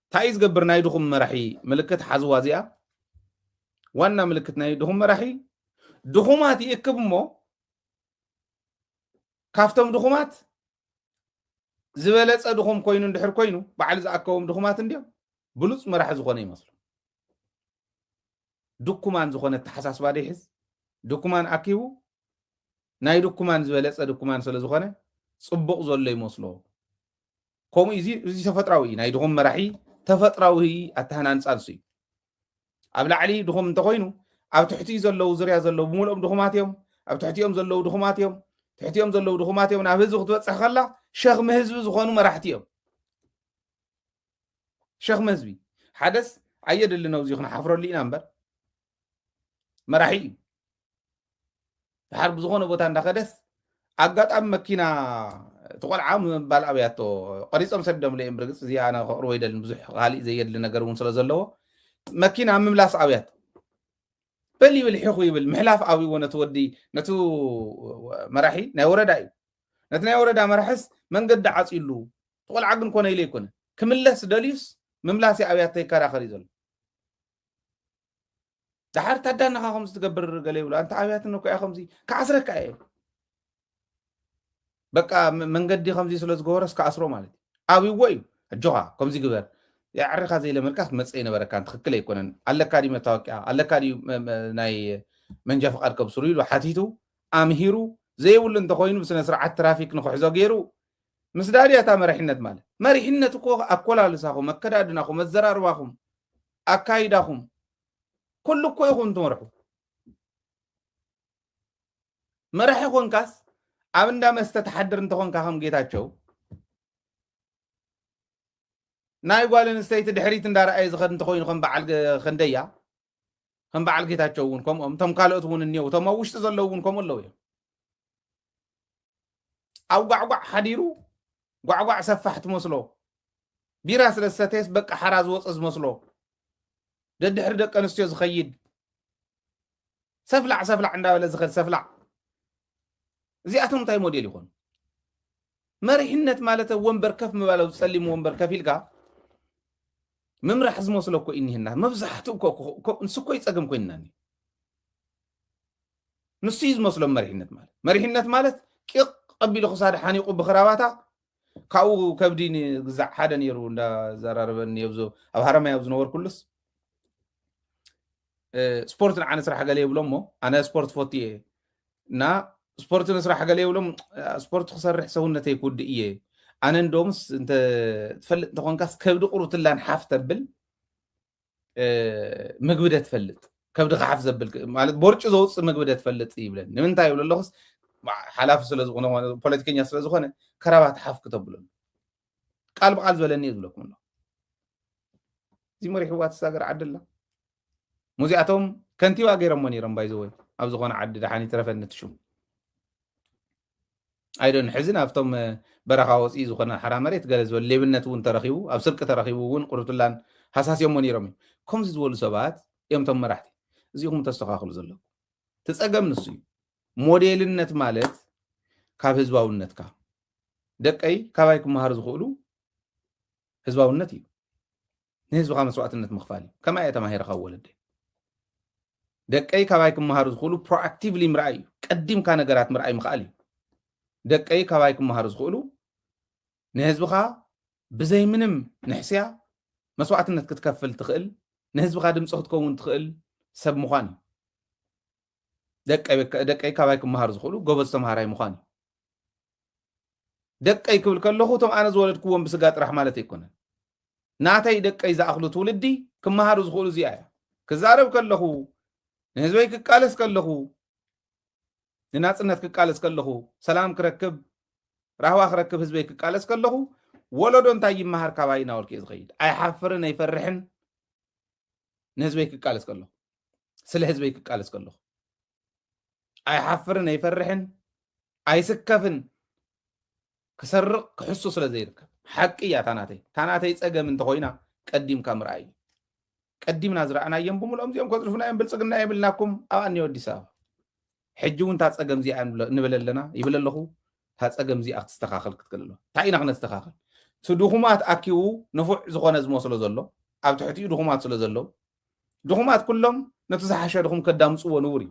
እንታይ እዩ ዝገብር ናይ ድኹም መራሒ ምልክት ሓዝዋ እዚኣ ዋና ምልክት ናይ ድኹም መራሒ ድኹማት ይእክብ እሞ ካብቶም ድኹማት ዝበለፀ ድኹም ኮይኑ እንድሕር ኮይኑ ባዕሉ ዝኣከቦም ድኹማት እንዲዮም ብሉፅ መራሒ ዝኾነ ይመስሉ ድኩማን ዝኾነ ተሓሳስባ ደይሕዝ ድኩማን ኣኪቡ ናይ ድኩማን ዝበለፀ ድኩማን ስለ ዝኾነ ፅቡቕ ዘሎ ይመስሎ ከምኡ እዚ ተፈጥራዊ እዩ ናይ ድኹም መራሒ ተፈጥራዊ ኣተሃናንፃ ንሱ እዩ ኣብ ላዕሊ ድኹም እንተኮይኑ ኣብ ትሕቲኡ ዘለዉ ዙርያ ዘለዉ ብምልኦም ድኹማት እዮም ኣብ ትሕቲኦም ዘለዉ ድኹማት እዮም ትሕቲኦም ዘለዉ ድኹማት እዮም ናብ ህዝቢ ክትበፅሕ ከላ ሸኽሚ ህዝቢ ዝኾኑ መራሕቲ እዮም ሸኽሚ ህዝቢ ሓደስ ኣየድልን ኣብዚ ክንሓፍረሉ ኢና እምበር መራሒ እዩ ድሓር ብዝኾነ ቦታ እንዳኸደስ ኣጋጣሚ መኪና እቲ ቆልዓ ምባል ኣብያቶ ቀሪፆም ሰዲዶምለ እዮም ብርግፅ እዚኣ ኣነ ከቕርቦ ይደልን ብዙሕ ካሊእ ዘየድሊ ነገር እውን ስለ ዘለዎ መኪና ምምላስ ኣብያቶ በል ይብል ሒኹ ይብል ምሕላፍ ኣብይዎ ነቲ ወዲ ነቲ መራሒ ናይ ወረዳ እዩ ነቲ ናይ ወረዳ መራሕስ መንገዲ ዓፂሉ ቆልዓ ግን ኮነ ኢለ ይኮነ ክምለስ ደልዩስ ምምላስ ኣብያተ ይከራኸር እዩ ዘሎ ድሓር ታዳንኻ ከምዚ ትገብር ገለ ይብሉ ኣንተ ኣብያትን እኮ እያ ከምዚ ክዓስረካ እየ በቃ መንገዲ ከምዚ ስለ ዝገበረስ ክዓስሮ ማለት እዩ ኣብይዎ እዩ ኣጆኻ ከምዚ ግበር የዕርኻ ዘይለመልካ ክትመፅእ ይነበረካን ትኽክል ኣይኮነን ኣለካ ድዩ መታወቂያ ኣለካ ድዩ ናይ መንጃ ፍቃድ ከብስሩ ኢሉ ሓቲቱ ኣምሂሩ ዘይብሉ እንተኮይኑ ብስነ ስርዓት ትራፊክ ንክሕዞ ገይሩ ምስዳድ እያ እታ መሪሕነት ማለት መሪሕነት እኮ ኣኮላልሳኹም ኣከዳድናኹም ኣዘራርባኹም ኣካይዳኹም ኩሉ እኮ ኢኹም ትመርሑ መራሒ ኮንካስ ኣብ እንዳ መስተ ትሓድር እንተኾንካ ከም ጌታቸው ናይ ጓል ኣንስተይቲ ድሕሪት እንዳረኣየ ዝኸድ እንተኾይኑ ከም በዓል ክንደያ ከም በዓል ጌታቸው እውን ከምኦም እቶም ካልኦት እውን እኒው እቶም ኣብ ውሽጢ ዘለዉ እውን ከምኡ ኣለዉ እዮም ኣብ ጓዕጓዕ ሓዲሩ ጓዕጓዕ ሰፋሕ ትመስሎ ቢራ ስለ ዝሰተየስ በቃ ሓራ ዝወፀ ዝመስሎ ደድሕሪ ደቂ ኣንስትዮ ዝኸይድ ሰፍላዕ ሰፍላዕ እንዳበለ ዝኸድ ሰፍላዕ እዚኣቶም እንታይ ሞዴል ይኾኑ መሪሕነት ማለት ወንበር ከፍ ምባል ኣብዚ ጸሊም ወንበር ከፍ ኢልካ ምምራሕ ዝመስሎ እኮ እኒህና መብዛሕትኡ ንሱ እኮ ይጸገም ኮይንና ንሱ እዩ ዝመስሎም መሪሕነት ማለት መሪሕነት ማለት ቂቕ ቀቢሉ ክሳድ ሓኒቑ ብክራባታ ካብኡ ከብዲ ግዛዕ ሓደ ነይሩ እንዳዘራረበኒ ኣብ ሃረማይ ኣብ ዝነበርኩሉስ ስፖርት ንዓነ ስራሕ ገለ ይብሎ እሞ ኣነ ስፖርት ፈቱ እየ እና ስፖርት ንስራሕ ገለ ይብሎም ስፖርት ክሰርሕ ሰውነተይ ክውድእ እየ ኣነ እንዶምስ እንተ ትፈልጥ እንተኾንካስ ከብዲ ቁሩትላን ሓፍ ተብል ምግቢ ደ ትፈልጥ ከብዲ ክሓፍ ዘብል ማለት ቦርጭ ዘውፅእ ምግቢ ደ ትፈልጥ ይብለኒ ንምንታይ ይብሎ ኣለኹስ ሓላፊ ስለዝኾነ ፖለቲከኛ ስለዝኾነ ከራባት ሓፍ ክተብሎ ቃል ብቃል ዝበለኒ እየ ዝብለኩም ኣለኹ እዚ መሪሕዋ ትሳገር ዓዲ ኣላ ሙዚኣቶም ከንቲባ ገይሮሞ ነይሮም ባይዘወይ ኣብ ዝኾነ ዓዲ ደሓን ይትረፈኒ እቲ ሽሙ ኣይዶን ሕዚ ናብቶም በረኻ ወፂኢ ዝኾነ ሓራ መሬት ገለ ዝበሉ ሌብነት እውን ተረኺቡ ኣብ ስርቂ ተረኺቡ እውን ቁርብትላን ሃሳስዮሞ ነይሮም እዮም ከምዚ ዝበሉ ሰባት እዮም ቶም መራሕቲ እዚኹም ተስተኻኽሉ ዘለኩም ትፀገም ንሱ እዩ ሞዴልነት ማለት ካብ ህዝባውነትካ ደቀይ ካባይ ክመሃሩ ዝኽእሉ ህዝባውነት እዩ ንህዝብኻ መስዋእትነት ምኽፋል እዩ ከማይ እየ ተማሂረ ካብ ወለደይ ደቀይ ካባይ ክመሃሩ ዝኽእሉ ፕሮኣክቲቭሊ ምርኣይ እዩ ቀዲምካ ነገራት ምርኣይ ምኽኣል እዩ ደቀይ ካባይ ክመሃሩ ዝኽእሉ ንህዝብኻ ብዘይ ምንም ንሕስያ መስዋእትነት ክትከፍል ትኽእል ንህዝብኻ ድምፂ ክትከውን ትኽእል ሰብ ምዃን እዩ። ደቀይ ካባይ ክመሃሩ ዝኽእሉ ጎበዝ ተምሃራይ ምዃን እዩ። ደቀይ ክብል ከለኹ እቶም ኣነ ዝወለድክዎም ብስጋ ጥራሕ ማለት ኣይኮነን። ናተይ ደቀይ ዝኣኽሉ ትውልዲ ክመሃሩ ዝኽእሉ እዚኣ እያ። ክዛረብ ከለኹ፣ ንህዝበይ ክቃለስ ከለኹ፣ ንናጽነት ክቃለስ ከለኹ፣ ሰላም ክረክብ፣ ራህዋ ክረክብ ህዝበይ ክቃለስ ከለኹ፣ ወለዶ እንታይ ይመሃር ካባይ እናበልኩ እየ ዝኸይድ። ኣይሓፍርን ኣይፈርሕን። ንህዝበይ ክቃለስ ከለኹ፣ ስለ ህዝበይ ክቃለስ ከለኹ ኣይሓፍርን ኣይፈርሕን ኣይስከፍን። ክሰርቕ ክሕሱ ስለ ዘይርከብ ሓቂ እያ። ታናተይ ታናተይ ጸገም እንተኾይና ቀዲምካ ምርኣይ እዩ። ቀዲምና ዝረኣናዮም ብምልኦም እዚኦም ከጽድፉና እዮም። ብልጽግና የብልናኩም ኣብ ኣኒ ኣዲስ ኣበባ። ሕጂ እውን እታ ጸገም እዚኣ ንብል ኣለና ይብል ኣለኹ። እታ ጸገም እዚኣ ክትስተኻኸል ክትክእል ኣለዋ። እንታይ ኢና ክነስተኻኸል? እቲ ድኹማት ኣኪቡ ንፉዕ ዝኾነ ዝመስሎ ዘሎ ኣብ ትሕቲኡ ድኹማት ስለ ዘለዉ ድኹማት ኩሎም ነቲ ዝሓሸ ድኹም ከዳምፅዎ ንቡር እዩ።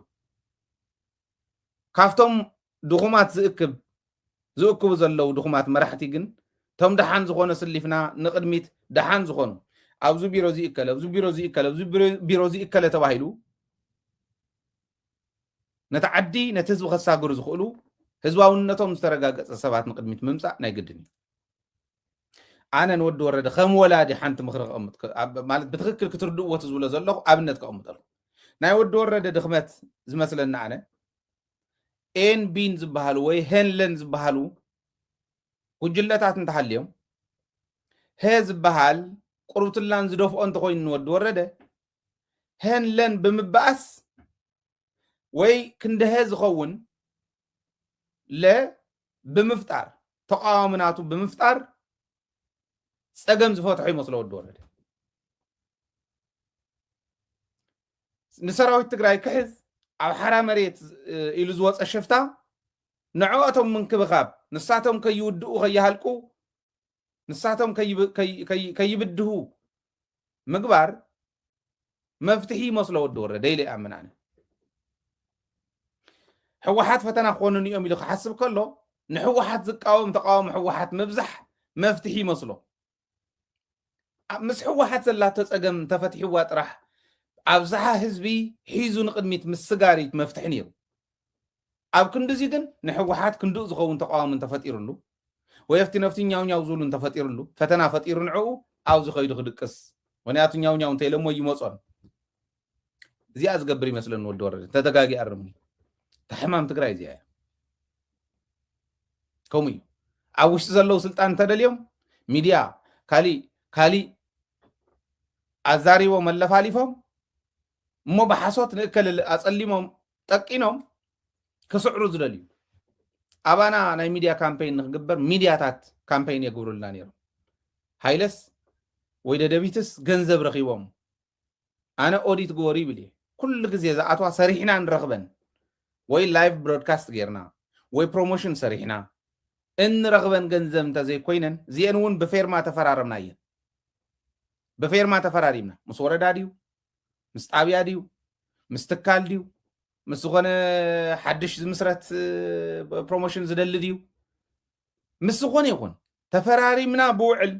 ካብቶም ድኹማት ዝእክብ ዝእክቡ ዘለዉ ድኹማት መራሕቲ ግን እቶም ደሓን ዝኾነ ስሊፍና ንቕድሚት ደሓን ዝኾኑ ኣብዚ ቢሮ ዝእከለ ኣብዚ ቢሮ ዝእከለ ኣብዚ ቢሮ ዝእከለ ተባሂሉ ነቲ ዓዲ ነቲ ህዝቢ ከሳግሩ ዝኽእሉ ህዝባውነቶም ዝተረጋገፀ ሰባት ንቕድሚት ምምፃእ ናይ ግድን እዩ። ኣነ ንወዲ ወረደ ከም ወላዲ ሓንቲ ምኽሪ ክቐምጥ ማለት ብትኽክል ክትርድእዎ ትዝብሎ ዘለኹ ኣብነት ከቐምጠልኩ ናይ ወዲ ወረደ ድኽመት ዝመስለኒ ኣነ ኤን ቢን ዝበሃሉ ወይ ሄንለን ዝበሃሉ ጉጅለታት እንተሃልዮም ሀ ዝበሃል ቁርብትላን ዝደፍኦ እንተኮይኑ ንወዲ ወረደ ሄንለን ብምባኣስ ወይ ክንደሀ ዝኸውን ለ ብምፍጣር ተቃዋሚ ናቱ ብምፍጣር ጸገም ዝፈትሖ ይመስሎ ወዲ ወረደ። ንሰራዊት ትግራይ ክሕዝ ኣብ ሓራ መሬት ኢሉ ዝወፀ ሽፍታ ንዕኦቶም ምንክብኻብ ንሳቶም ከይውድኡ ከይሃልቁ ንሳቶም ከይብድሁ ምግባር መፍትሒ ይመስሎ ወዲ ወረደ ኢለ ይኣምን ኣነ። ህወሓት ፈተና ክኾኑን እዮም ኢሉ ክሓስብ ከሎ ንህወሓት ዝቃወም ተቃዋሚ ህወሓት ምብዛሕ መፍትሒ ይመስሎ። ምስ ህወሓት ዘላቶ ፀገም ተፈትሕዋ ጥራሕ ኣብዝሓ ህዝቢ ሒዙ ንቅድሚት ምስጋር እዩ መፍትሒ ነይሩ። ኣብ ክንዲዚ ግን ንህወሓት ክንድኡ ዝኸውን ተቃዋሚ እንተፈጢሩሉ ወይ ኣብቲ ነፍቲ ኛውኛው ዝብሉ እንተፈጢሩሉ ፈተና ፈጢሩ ንዕኡ ኣብዚ ከይዱ ክድቅስ ምክንያቱ ኛውኛው እንተኢለሞ ይመፆን እዚኣ ዝገብር ይመስለኒ ወዲ ወረደ ተተጋጊ ኣርምኒ ተሕማም ትግራይ እዚኣ እያ ከምኡ እዩ ኣብ ውሽጢ ዘለዉ ስልጣን እንተደልዮም ሚድያ ካሊእ ካሊእ ኣዛሪቦም ኣለፋሊፎም እሞ ብሓሶት ንእከል ኣጸሊሞም ጠቂኖም ክስዕሩ ዝደልዩ ኣባና ናይ ሚድያ ካምፔይን ንክግበር ሚድያታት ካምፔይን የግብሩልና ነይሮም። ሃይለስ ወይ ደደቢትስ ገንዘብ ረኪቦም ኣነ ኦዲት ግበሩ ይብል እየ። ኩሉ ግዜ ዝኣትዋ ሰሪሕና ንረክበን ወይ ላይቭ ብሮድካስት ጌርና ወይ ፕሮሞሽን ሰሪሕና እንረክበን ገንዘብ እንተዘይኮይነን እዚአን እውን ብፌርማ ተፈራረምና እየን። ብፌርማ ተፈራሪምና ምስ ወረዳ ድዩ ምስ ጣብያ ድዩ ምስ ትካል ድዩ ምስ ዝኾነ ሓድሽ ዝምስረት ፕሮሞሽን ዝደሊ ድዩ ምስ ዝኾነ ይኹን ተፈራሪምና ብውዕል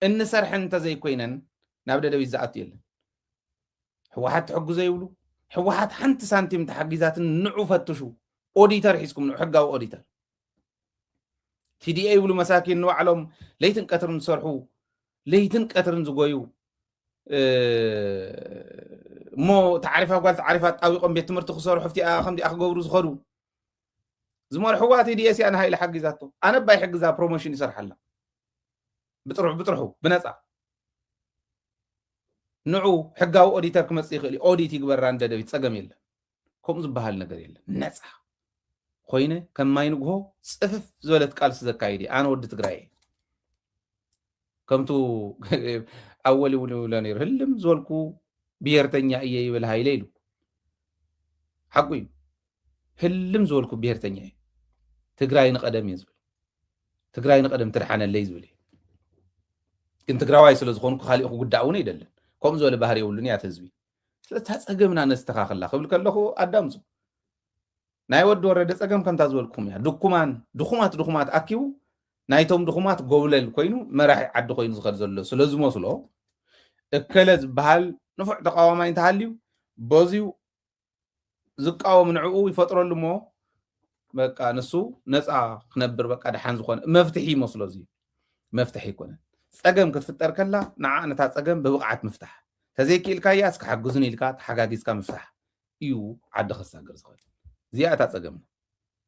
እንሰርሐን እንተዘይኮይነን ናብ ደደቢት ዝኣቱ የለን። ህወሓት ትሕግዞ ይብሉ። ህወሓት ሓንቲ ሳንቲም ተሓጊዛትን ንዑ ፈትሹ። ኦዲተር ሒዝኩም ንዑ ሕጋዊ ኦዲተር። ቲዲኤ ይብሉ መሳኪን ንባዕሎም ለይትን ቀትርን ዝሰርሑ ለይትን ቀትርን ዝጎዩ እሞ ተዓሪፋ ጓል ተዓሪፋ ኣጣቢቆም ቤት ትምህርቲ ክሰርሑ ኣብቲኣ ከምዚኣ ክገብሩ ዝኸዱ ዝመርሕዋ ቲዲኤስ እያ ንሃይለ ሓጊዛቶ ኣነባይ ሕግዛ ፕሮሞሽን ይሰርሓላ ብጥርሑ ብጥርሑ ብነፃ ንዑ ሕጋዊ ኦዲተር ክመፅእ ይኽእል እዩ ኦዲት ይግበራ እንደ ደቢት ፀገም የለን ከምኡ ዝበሃል ነገር የለን ነፃ ኮይነ ከም ማይ ንግሆ ፅፍፍ ዝበለት ቃልሲ ዘካይድ እየ ኣነ ወዲ ትግራይ እየ ከምቱ ኣወል እውን ይብሎ ነይሩ ህልም ዝበልኩ ብሄርተኛ እየ ይብል ሃይለ ኢሉ ሓቁ እዩ ህልም ዝበልኩ ብሄርተኛ እየ ትግራይ ንቀደም እየ ዝብል ትግራይ ንቀደም ትድሓነለይ ዝብል እየ ግን ትግራዋይ ስለ ዝኾንኩ ካሊእ ክጉዳእ እውን ኣይደልን ከምኡ ዝበለ ባህሪ የብሉን እያ ህዝቢ ስለታ ፀገምና ነስተካክላ ክብል ከለኹ ኣዳምፁ ናይ ወዲ ወረደ ፀገም ከምታ ዝበልኩም እያ ድኩማን ድኹማት ድኹማት ኣኪቡ ናይቶም ድኹማት ጎብለል ኮይኑ መራሒ ዓዲ ኮይኑ ዝኸድ ዘሎ ስለ ዝመስሎ እከለ ዝበሃል ንፉዕ ተቃዋማይ እንተሃልዩ በዚዩ ዝቃወም ንዕኡ ይፈጥረሉ እሞ በቃ ንሱ ነፃ ክነብር በቃ ደሓን ዝኾነ መፍትሒ ይመስሎ እዚ መፍትሒ ኣይኮነን። ፀገም ክትፍጠር ከላ ንዓ ነታ ፀገም ብብቕዓት ምፍታሕ ተዘይክኢልካያ እስከ ሓግዙን ኢልካ ተሓጋጊዝካ ምፍታሕ እዩ ዓዲ ከሳግር ዝኽእል። እዚኣ እታ ፀገም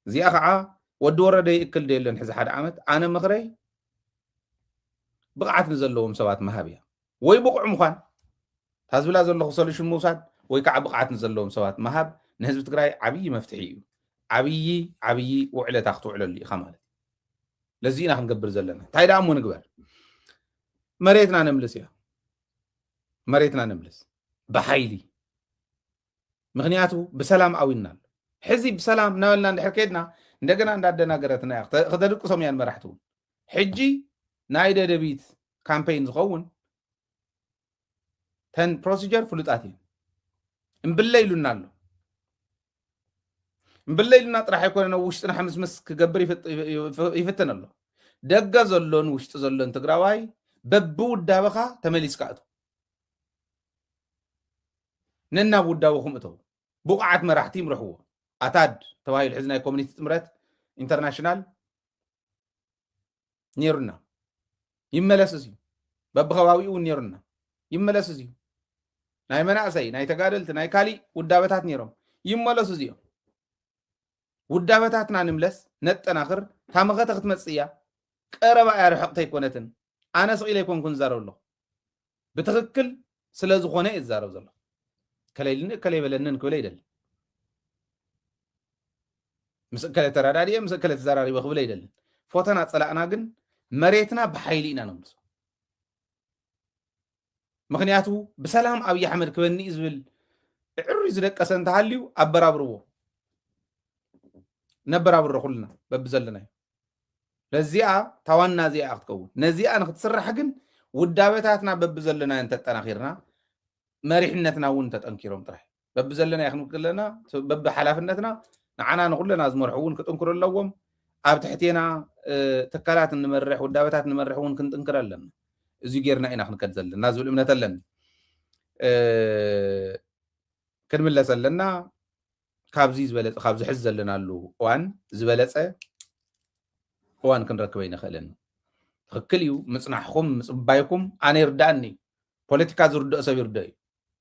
እዚኣ ከዓ ወዲ ወረደ ይእክል ዶ የለን ሕዚ ሓደ ዓመት ኣነ ምኽረይ ብቕዓት ንዘለዎም ሰባት ምሃብ እያ ወይ ብቑዕ ምዃን እታ ዝብላ ዘለኹ ሶሉሽን ምውሳድ ወይ ከዓ ብቕዓት ንዘለዎም ሰባት ምሃብ ንህዝቢ ትግራይ ዓብዪ መፍትሒ እዩ። ዓብዪ ዓብዪ ውዕለታ ክትውዕለሉ ኢኻ ማለት እዩ። ለዚ ኢና ክንገብር ዘለና። እንታይ ደኣ እሞ ንግበር? መሬትና ነምልስ እያ። መሬትና ነምልስ ብሓይሊ። ምክንያቱ ብሰላም ኣዊና ኣሎ። ሕዚ ብሰላም እናበልና እንድሕር ከድና እንደገና እንዳደናገረትና እያ ክተ- ክተድቅሶም እያ ንመራሕቲ እውን። ሕጂ ናይ ደደቢት ካምፔይን ዝኸውን ተን ፕሮሲጀር ፍሉጣት እዩ። እምብለ ኢሉና ኣሎ። እምብለ ኢሉና ጥራሕ ኣይኮነን፣ ኣብ ውሽጥና ሕምስምስ ክገብር ይፍት- ይፍ- ይፍትን ኣሎ። ደገ ዘሎን ውሽጢ ዘሎን ትግራዋይ በብውዳበኻ ተመሊስካ እቶ ነናብ ውዳበኹም እተው። ብቑዓት መራሕቲ ይምርሕዎ። ኣታድ ተባሂሉ ሕዚ ናይ ኮሚኒቲ ጥምረት ኢንተርናሽናል ነይሩና ይመለስ እዚ በብኸባቢኡ እውን ነይሩና ይመለስ እዚ ናይ መናእሰይ ናይ ተጋደልቲ ናይ ካሊእ ውዳበታት ነይሮም ይመለሱ እዚኦም። ውዳበታትና ንምለስ ነጠናኽር። ታመኸተ ክትመፅእ እያ። ቀረባ እያ፣ ርሕቕቲ ኣይኮነትን። ኣነ ስቕ ኢለ ኣይኮንኩን ዝዛረብ ኣለኹ። ብትኽክል ስለ ዝኾነ እየ ዝዛረብ ዘለኹ። ከለይልኒ ከለይ በለንን ክብል ኣይደልን። ምስ እከለ ተረዳድየ ምስ እከለ ተዘራሪበ ክብል ኣይደልን። ፎተና ፀላእና ግን መሬትና ብሓይሊ ኢና ነምልሶ። ምክንያቱ ብሰላም ኣብይ ኣሕመድ ክበኒ እዩ ዝብል እዕሪ ዝደቀሰ እንተሃልዩ ኣበራብርዎ። ነበራብሮ ኩልና በብዘለናዮ። ለዚኣ ታዋና እዚኣ ክትከውን ነዚኣ ንክትስራሕ ግን ውዳበታትና በብዘለናዮ እንተጠናኺርና መሪሕነትና እውን ተጠንኪሮም ጥራሕ በብዘለናዮ ክንብል ከለና በብሓላፍነትና ንዓና ንኩለና ዝመርሑ እውን ክጥንክሩ ኣለዎም። ኣብ ትሕቴና ትካላት እንመርሕ ውዳበታት እንመርሕ እውን ክንጥንክር ኣለና። እዚ ጌርና ኢና ክንከድ ዘለና ዝብል እምነት ኣለኒ። ክንምለስ ኣለና። ካብዚ ዝበለፀ ካብዚ ሕዚ ዘለናሉ እዋን ዝበለፀ እዋን ክንረክበ ይንኽእልን። ትኽክል እዩ። ምፅናሕኩም ምፅባይኩም ኣነ ይርዳእኒ። ፖለቲካ ዝርድኦ ሰብ ይርድኦ እዩ።